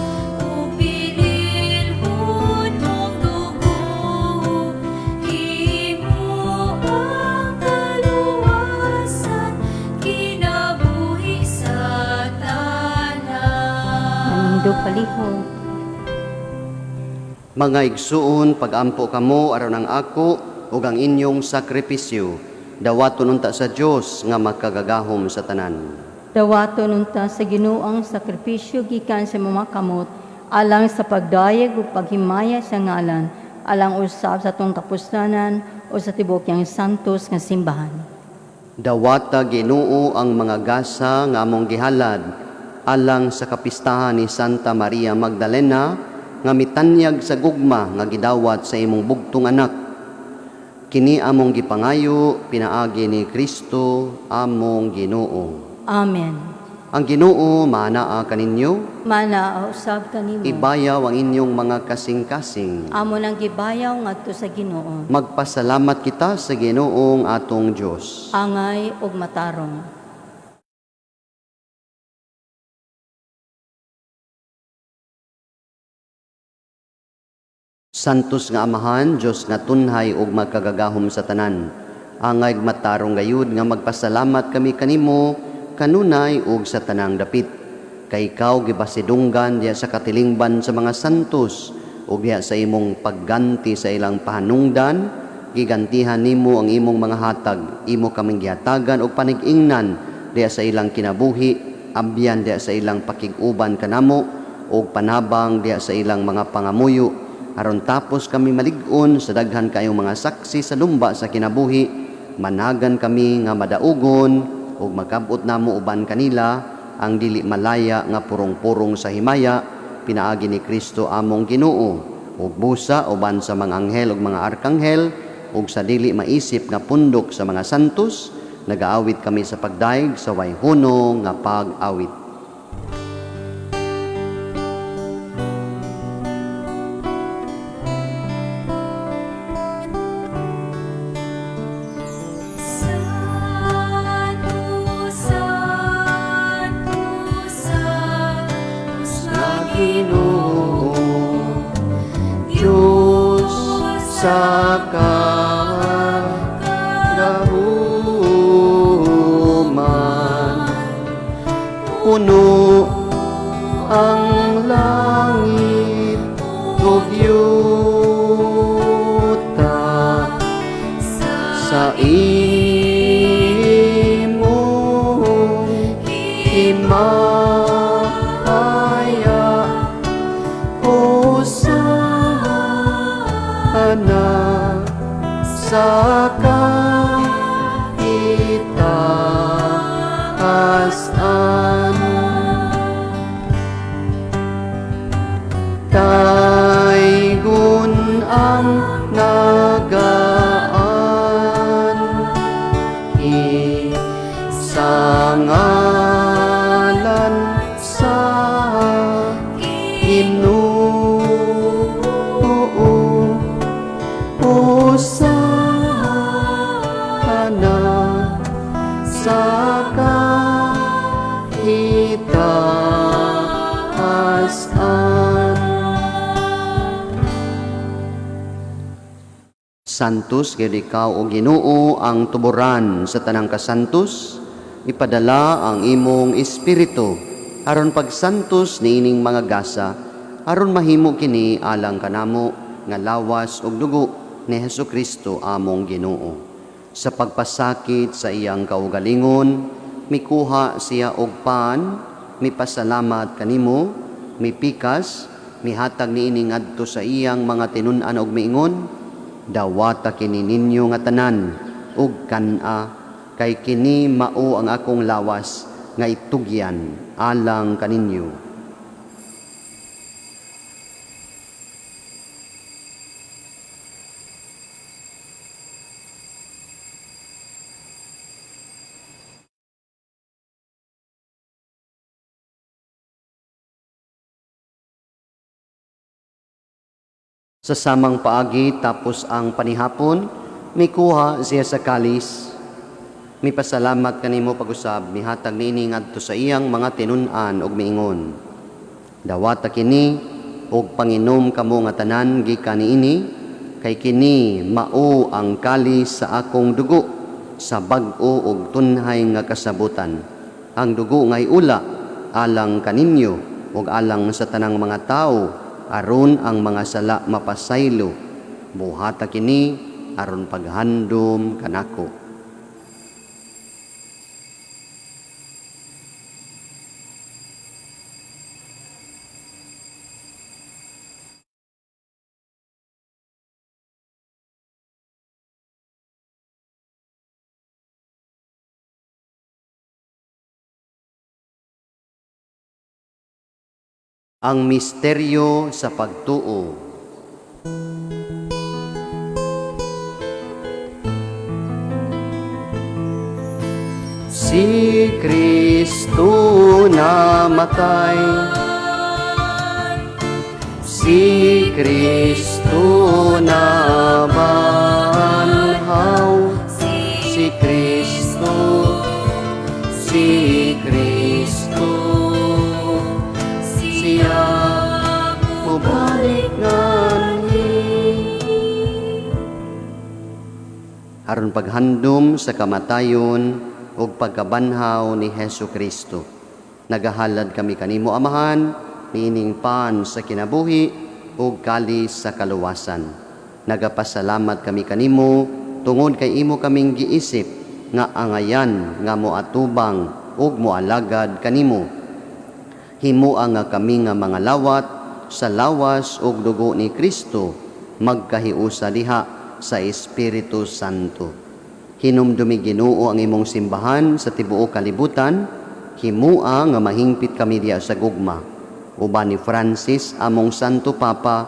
ug bililhon mong dugo, imo ang kaluwasan, kinabuhi sa tanan. Manindog palihog. Mga igsuon, pagampo kamo aron ang ako ug ang inyong sakripisyo dawaton unta sa Dios nga makagagahom sa tanan. Dawaton unta sa Ginoo ang sakripisyo gikan sa mga kamot alang sa pagdayeg ug paghimaya sa ngalan, alang usab sa atong kapuslanan o sa tibuok niyang santos nga simbahan. Dawata, Ginoo, ang mga gasa nga among gihalad alang sa kapistahan ni Santa Maria Magdalena nga mitanyag sa gugma nga gidawat sa imong bugtong anak. Kini among gipangayo pinaagi ni Kristo among Ginoo. Amen. Ang Ginoo maanaa kaninyo. Manaa usab kanimo. Ibayaw ang inyong mga kasing-kasing. Amo nang gibayaw ngadto sa Ginoo. Magpasalamat kita sa Ginoong atong Dios. Angay ug matarong. Santos nga Amahan, Dios nga tunhay ug magkagagahom sa tanan. Angay ug matarong gayud nga magpasalamat kami kanimo kanunay ug sa tanang dapit. Kay ikaw gibasidunggan diha sa katilingban sa mga santos ug diha sa imong pagganti sa ilang pahanungdan, gigantihan nimo ang imong mga hatag, imo kaming gihatagan og panig-ingnan diha sa ilang kinabuhi, abyan diha sa ilang pakig-uban kanamo ug panabang diha sa ilang mga pangamuyo. Aron tapos kami malig-on sa daghan kayong mga saksi sa lumba sa kinabuhi, managan kami nga madaugon ug magkabot namo uban kanila ang dili malaya nga purong-purong sa himaya pinaagi ni Kristo among Ginoo. Ug busa uban sa mga anghel ug mga arkanghel ug sa dili maisip nga pundok sa mga santos, nagaawit kami sa pagdayeg sa way hunong nga pag-awit. Sa kagahuman, puno ang langit ug yuta sa imong himaya. Hosana sa kaitaasan. Daygon ang nagaanhi sa ngalan sa Ginoo. Hosana sa kaitaasan. Santos gid ikaw, o Ginoo, ang tuboran sa tanang kasantos. Ipadala ang imong espiritu aron pagsantos niining mga gasa, aron mahimo kini alang kanamo nga lawas ug dugo ni Hesukristo among Ginoo. Sa pagpasakit sa iyang kaugalingon, mikuha siya og pan, mipasalamat kanimo, mipikas, mihatag niini ngadto sa iyang mga tinun-an og miingon, dawata kini ninyo nga tanan ug kan-a, kay kini mao ang akong lawas nga itugyan alang kaninyo. Sa samang paagi tapos ang panihapon, mikuha siya sa kalis, mipasalamat kanimo pag-usab, mihatag niini ngadto sa iyang mga tinun-an ug miingon, dawata kini ug panginom kamo nga tanan gikan niini, kay kini mao ang kalis sa akong dugo sa bag-o ug tunhay nga kasabutan. Ang dugo ngay ula alang kaninyo ug alang sa tanang mga tawo, aron ang mga sala mapasaylo. Buhata kini aron paghandom kanako. Ang misteryo sa pagtuo. Si Kristo namatay, si Kristo nabanhaw, si Kristo, si Kristo, siya mobalik nganhi. Aron paghandom sa kamatayon ug pagkabanhaw ni Hesus Kristo, nagahalad kami kanimo, Amahan, niining pan sa kinabuhi ug kalis sa kaluwasan. Nagapasalamat kami kanimo tungod kay imo kaming giisip nga angayan nga moatubang ug moalagad kanimo. Himoa nga kami nga mga lawat sa lawas ug dugo ni Kristo magkahiusa diha sa Espiritu Santo. Hinumdumi, Ginoo, ang imong simbahan sa tibuok kalibutan. Himoa nga mahingpit kami diha sa gugma. Uban ni Francis among Santo Papa,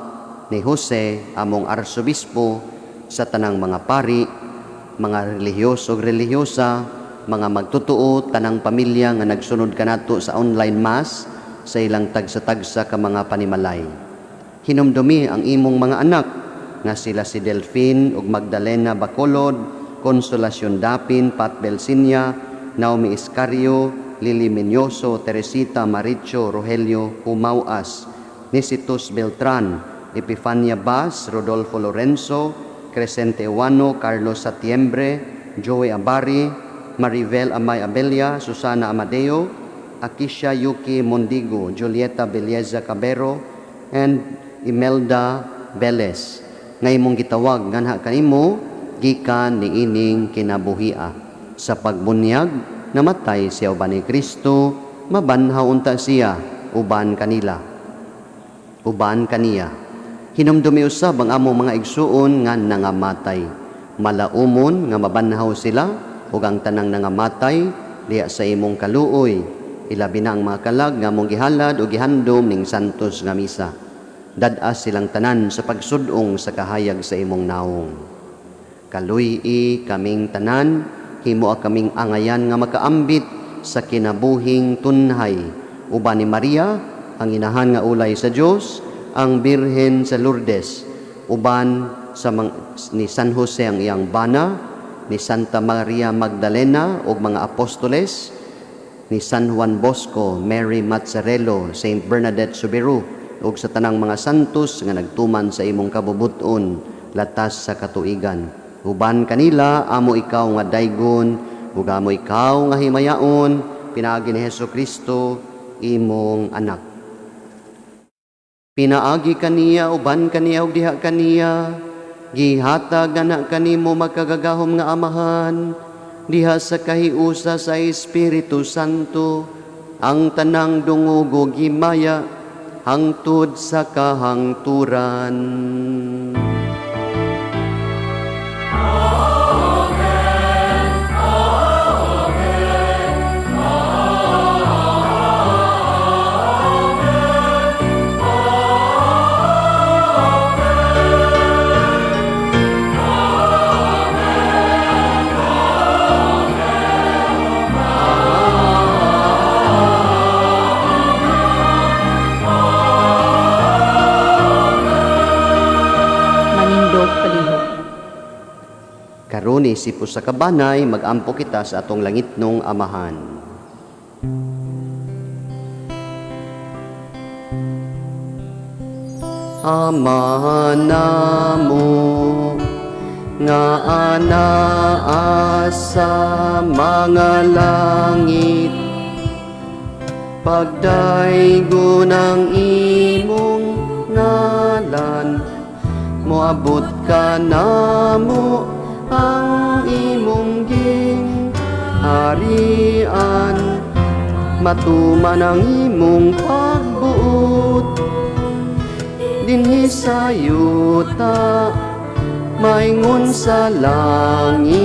ni Jose among Arsobispo, sa tanang mga pari, mga relihiyoso ug relihiyosa, mga magtotoo, tanang pamilya nga nagsunod kanato sa online mass sa ilang tagsa-tagsa ka mga panimalay. Hinumdumi ang imong mga anak nga sila si Delphine ug Magdalena Bacolod, Consolacion Dapin, Pat Belsinia, Naomi Iscario, Lily Menyoso, Teresita Maricho, Rogelio Humauas, Nisitus Beltran, Epifania Bas, Rodolfo Lorenzo, Crescente Wano, Carlos Satiembre, Joey Abari, Marivel Amay Abelia, Susana Amadeo, Akisha Yuki Mondigo, Julieta Belleza Cabero, and Imelda Velez. Nga imong gitawag nganha kanimo gikan niining kinabuhia. Sa pagbunyag, namatay siya uban ni Kristo, mabanhaw unta siya uban kanila. Uban kaniya. Hinumdumi usab ang among mga igsuon nga nangamatay. Malaumon nga mabanhaw sila ug ang tanang nangamatay diha sa imong kaluoy. Ilabi na ang mga kalag nga among gihalad o gihandom ning santos nga misa. Dad-as silang tanan sa pagsudong sa kahayag sa imong naong. Kaluy-i kaming tanan, himoa kaming angayan nga makaambit sa kinabuhing tunhay. Uban ni Maria, ang inahan nga ulay sa Dios, ang Birhen sa Lourdes, uban sa ni San Jose ang iyang bana, ni Santa Maria Magdalena ug mga apostoles, ni San Juan Bosco, Mary Mazzarello, Saint Bernadette Soubirous, ug sa tanang mga santos nga nagtuman sa imong kabubut-on latas sa katuigan. Uban kanila amo ikaw nga daygon ug amo ikaw nga himayaon pinaagi ni Hesus Kristo imong anak. Pinaagi kaniya, uban kaniya ug diha kaniya, gihatag ana kanimo makagagahom nga Amahan diha sa kahiusa sa Espiritu Santo ang tanang dungog ug himaya hangtod sa kahangturan. Manindog palihog. Karon isip usa ka banay, magampo kita sa atong langitnong Amahan. Ama namo nga anaa sa mga langit, pagdaygon ang imong ngalan, moabot ka namo ang imong gingharian, matuman ang imong pagbuot dinhi sa yuta maingon sa langit.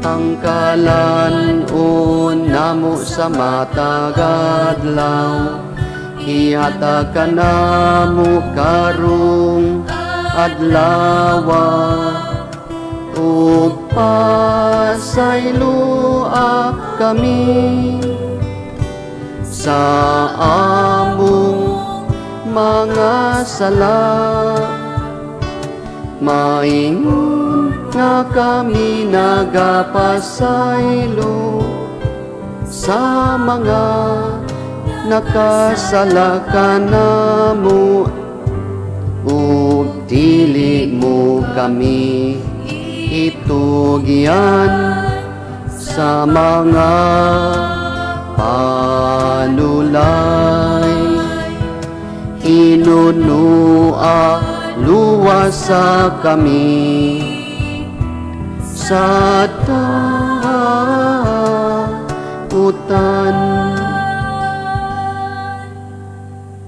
Ang kalan-on namo sa matag adlaw, ihatag kanamo karong adlawa, ug pasayloa kami sa among mga sala, maingon nga kami nagapasaylo sa mga nakasala kanamo, ug dili mo kami itugyan sa mga panulay. Hinunua luwasa kami sa dautan.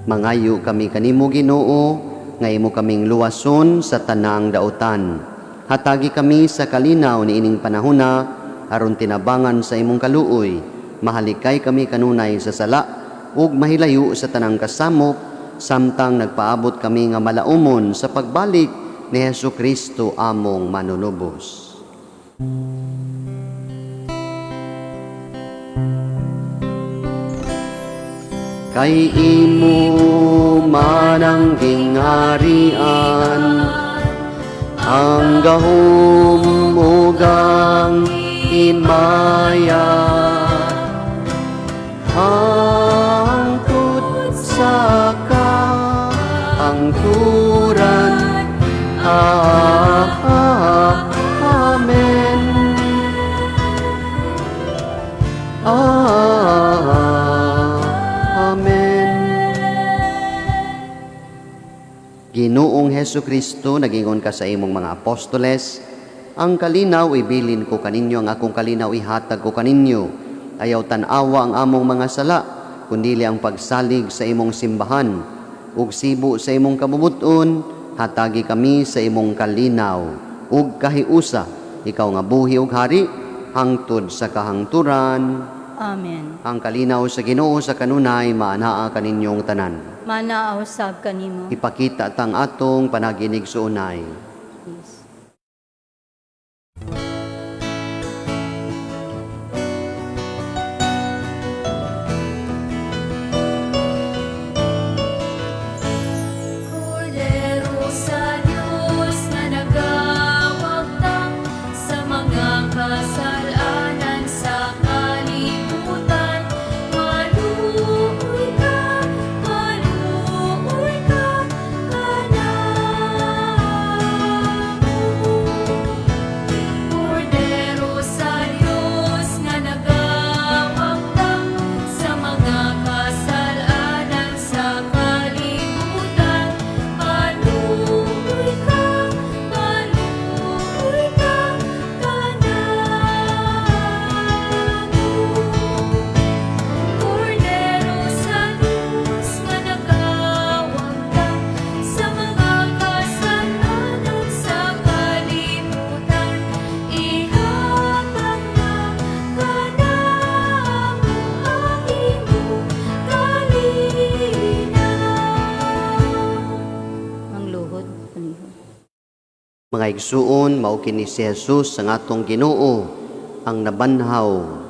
Mangayo kami kanimo Ginoo, nga imo kaming luwason sa tanang dautan. Hatagi kami sa kalinaw niining panahona aron tinabangan sa imong kaluoy. Mahalikay kami kanunay sa sala ug mahilayo sa tanang kasamok, samtang nagpaabot kami nga malaumon sa pagbalik ni Hesus Kristo among manunubos. Kay imo man ang gingharian, ang gahom ug ang himaya, hangtod Ginoong Hesu Kristo, nagingon ka sa imong mga apostoles, "Ang kalinaw ibilin ko kaninyo, ang akong kalinaw ihatag ko kaninyo. Ayaw tan-awa ang among mga sala, kundili ang pagsalig sa imong simbahan. Ug sibo sa imong kabubut-on, hatagi kami sa imong kalinaw ug kahiusa, ikaw nga buhi ug hari hangtod sa kahangturan." Amen. Ang kalinaw sa Ginoo sa kanunay maanaa kaninyong tanan. Manaa usab kanimo. Ipakita tang atong panaginigsuonay. Peace. Kordero sa Diyos na nagawagtang sa mga kasalanan sa kalibutan, maluoy ka kanamo. Kordero sa Diyos nga nagawagtang sa mga kasalanan sa kalibutan, maluoy ka kanamo. Kordero sa Diyos nga nagawagtang sa mga kasalanan sa kalibutan, ihatag na kanamo ang imong kalinaw. Mangluhod, palihog. Mga igsuon, mao kini si Jesus ang atong Ginoo, ang nabanhaw.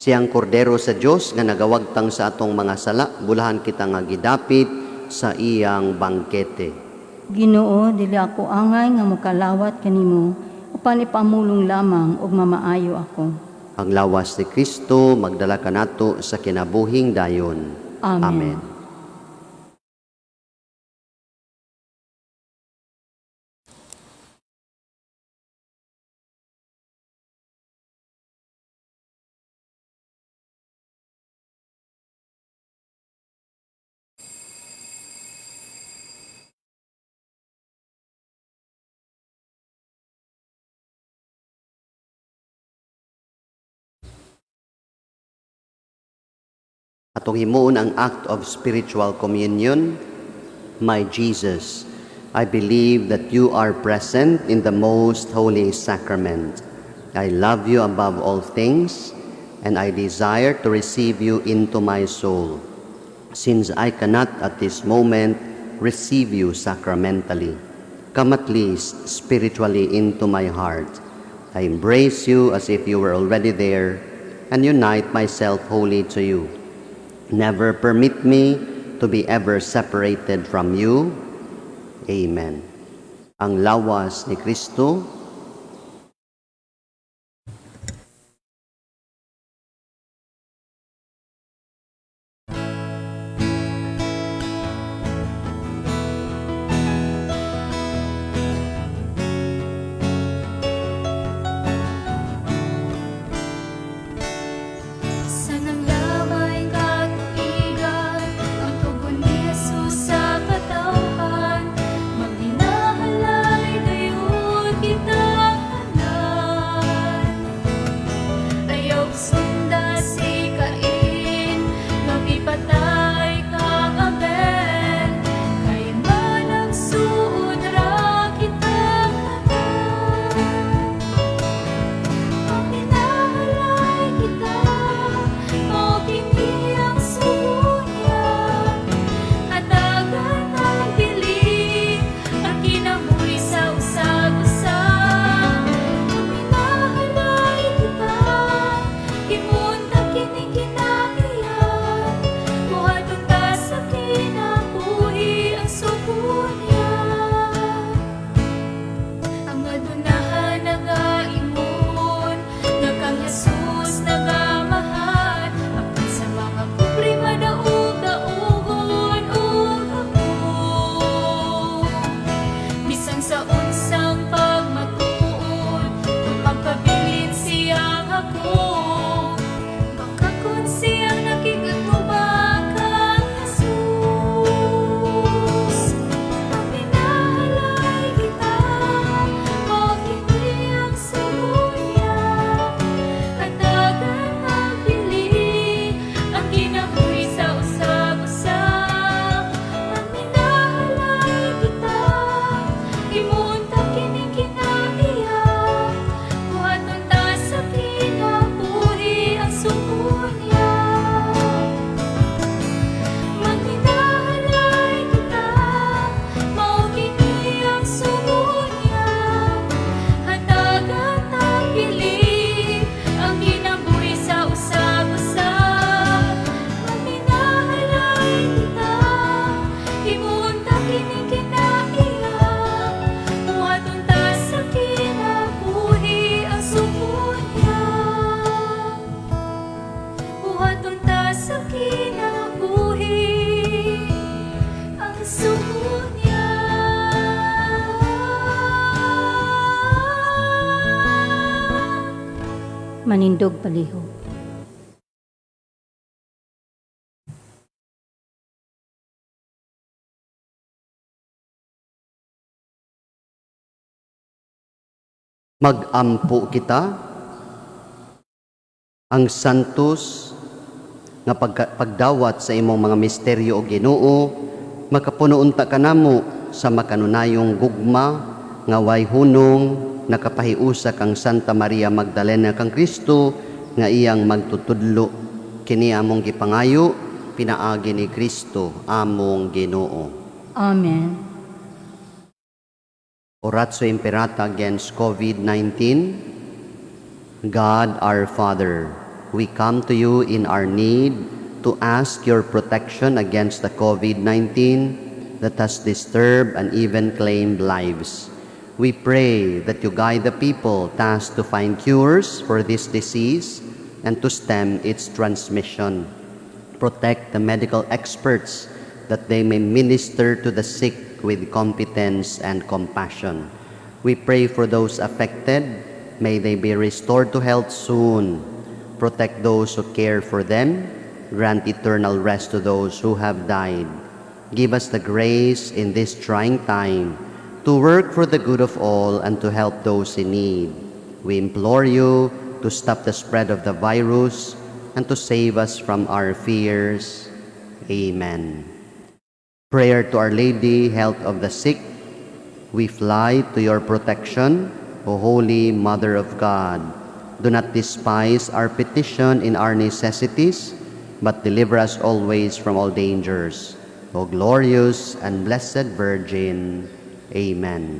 Siyang kordero sa Dios nga nagawagtang sa atong mga sala, bulahan kita nga gidapit sa iyang bangkete. Ginoo, dili ako angay nga mokalawat kanimo, apan ipamulong lamang ug mamaayo ako. Ang lawas ni Kristo magdala kanato sa kinabuhing dayon. Amen. Amen. Atong himuon ang act of spiritual communion. My Jesus, I believe that you are present in the most holy sacrament. I love you above all things, and I desire to receive you into my soul. Since I cannot at this moment receive you sacramentally, come at least spiritually into my heart. I embrace you as if you were already there, and unite myself wholly to you. Never permit me to be ever separated from you. Amen. Ang lawas ni Kristo. Sa nanglamay katuigan, ang tugon ni Jesus sa katawhan, "Maghinahalay dayon kita." Buhaton ta sa kinabuhi ang sugo niya. Manindog palihog. Magampo kita. Ang santos nga pagdawat sa imong mga misteryo, o Ginoo, makapuno unta kanamo sa makanunayong gugma nga way hunong, nakapahiusa kang Santa Maria Magdalena kang Kristo nga iyang magtutudlo. Kini among gipangayo pinaagi ni Kristo among Ginoo. Amen. Oratio Imperata against COVID-19. God our Father, we come to you in our need to ask your protection against the COVID-19 that has disturbed and even claimed lives. We pray that you guide the people tasked to find cures for this disease and to stem its transmission. Protect the medical experts that they may minister to the sick with competence and compassion. We pray for those affected. May they be restored to health soon. Protect those who care for them. Grant eternal rest to those who have died. Give us the grace in this trying time to work for the good of all and to help those in need. We implore you to stop the spread of the virus and to save us from our fears. Amen. Prayer to Our Lady, Health of the Sick. We fly to your protection, O Holy Mother of God. Do not despise our petition in our necessities, but deliver us always from all dangers. O glorious and blessed Virgin. Amen.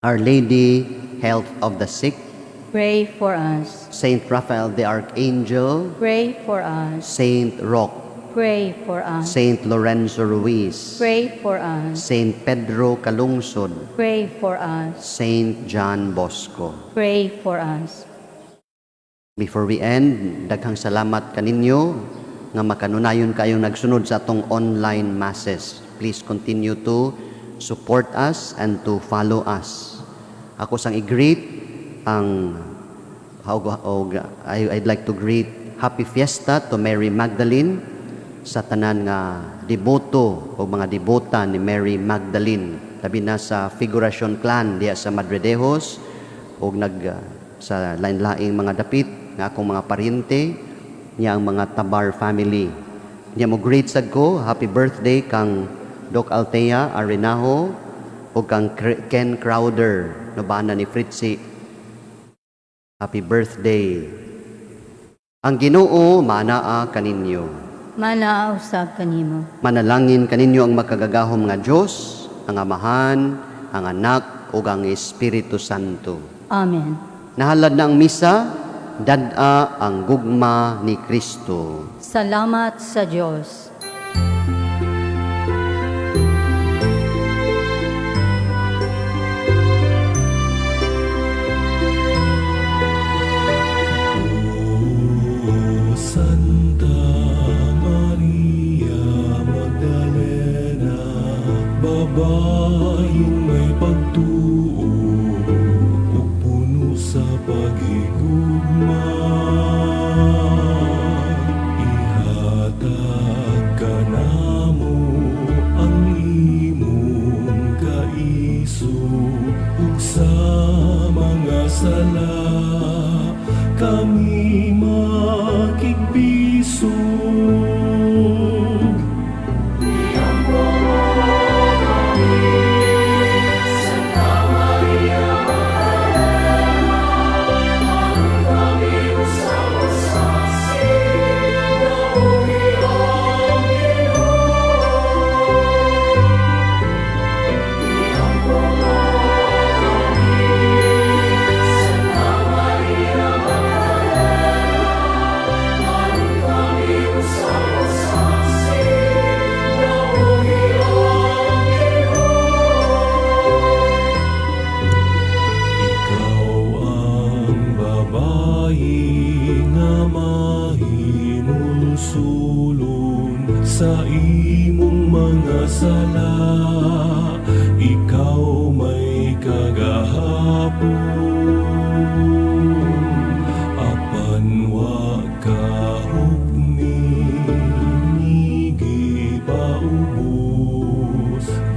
Our Lady, Health of the Sick, pray for us. Saint Raphael the Archangel, pray for us. Saint Roch, pray for us. Saint Lorenzo Ruiz, pray for us. Saint Pedro Calungsod, pray for us. Saint John Bosco, pray for us. Before we end, daghang salamat kaninyo nga makanunayon kayong nagsunod sa atong online masses. Please continue to support us and to follow us. Ako sang i-greet ang og, I'd like to greet Happy Fiesta to Mary Magdalene sa tanan nga deboto o mga debota ni Mary Magdalene, labi na sa Figuracion Clan diha sa Madridejos og nag sa lain-laing mga dapit nga akong mga paryente niya, ang mga Tabar family. Niya mo greet sad ko happy birthday kang Doc Altea Arenajo o kang Ken Crowder, no bana ni Fritzy. Happy birthday. Ang Ginoo manaa kaninyo. Manaa usab kanimo. Manalangin kaninyo ang makagagahom nga Dios, ang Amahan, ang Anak ug ang Espiritu Santo. Amen. Nahalad na ang misa, dad-a ang gugma ni Kristo. Salamat sa Dios. O Santa Maria Magdalena, babaeng may pagtuo ug puno sa paghigugma, ihatag kanamo ang imong kaisog ug sa mga sala kami makigbisog. Santa Maria Magdalena, kami usab saksi, nabuhi ang Ginoo. Iampo mo kami, Santa Maria Magdalena, kami usab. Sulon sa imong mga sala. Ikaw may kagahapon, apan wa ka hukmi ni gipaubos.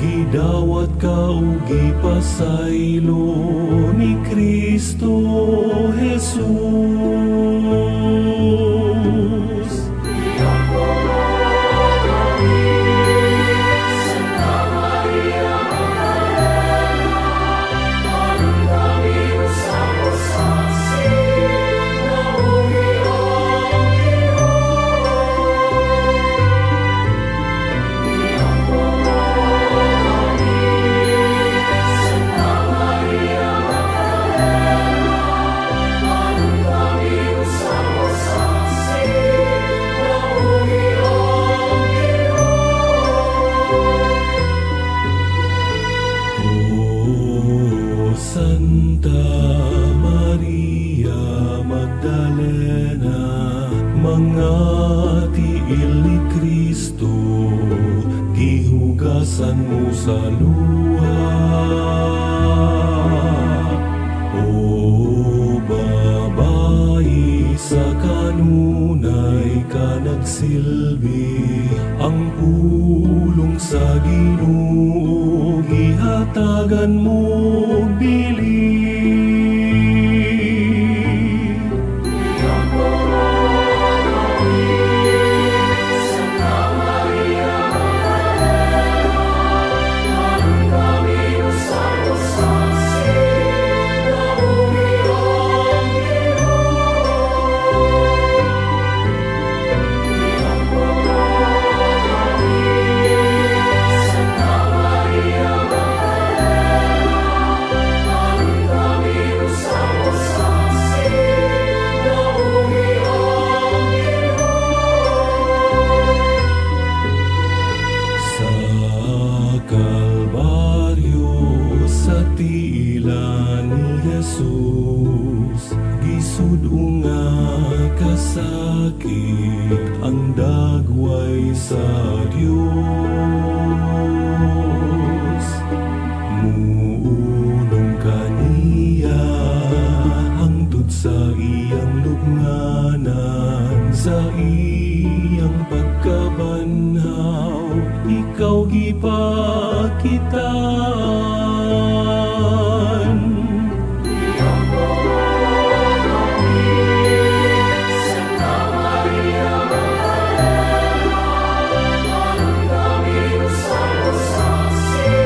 Gidawat ka ug gipasaylo ni Kristo Jesus. Santa Maria Magdalena, aron kami usab saksi, nabuhi ang Ginoo. Iampo mo kami, Santa Maria Magdalena, aron kami usab saksi, nabuhi ang Ginoo. O Santa Maria Magdalena, mga tiil ni Kristo, gihugasan mo sa luha. O babayi, sa kanunay ka nagsilbi, ang pulong sa Ginoo gihatagan mo bili. Iampo mo kami, Santa Maria Magdalena, aron kami usab saksi, nabuhi ang Ginoo. Iampo mo kami, Santa Maria Magdalena, aron kami usab saksi, nabuhi ang Ginoo. Sa Kalbaryo, sa tiila ni Jesus, gisud-ong nga kasakit ang dagway sa Dios. Muunong kaniya hangtod sa iyang lubnganan, sa iyang pagkabanhaw, ikaw gipakitaan. Iampo mo kami, Santa Maria Magdalena, aron kami usab saksi,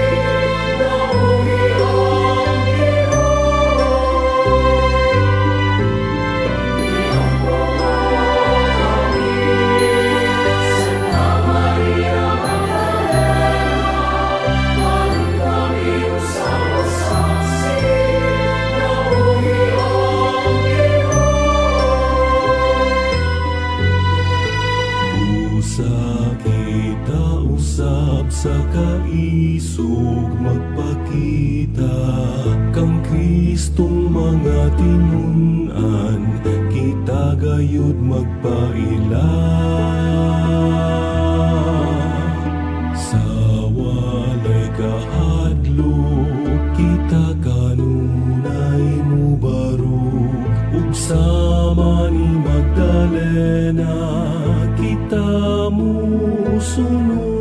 nabuhi ang Ginoo. Iampo mo kami, Santa Maria Magdalena, aron kami usab saksi, nabuhi ang Ginoo. Busa kita usab sa kaisog magpakita kang Kristong mga tinun-an, kita gayud magpaila. Sa walay kahadlok kita kanunay mubarog, ug sama ni Magdalena kita musunod.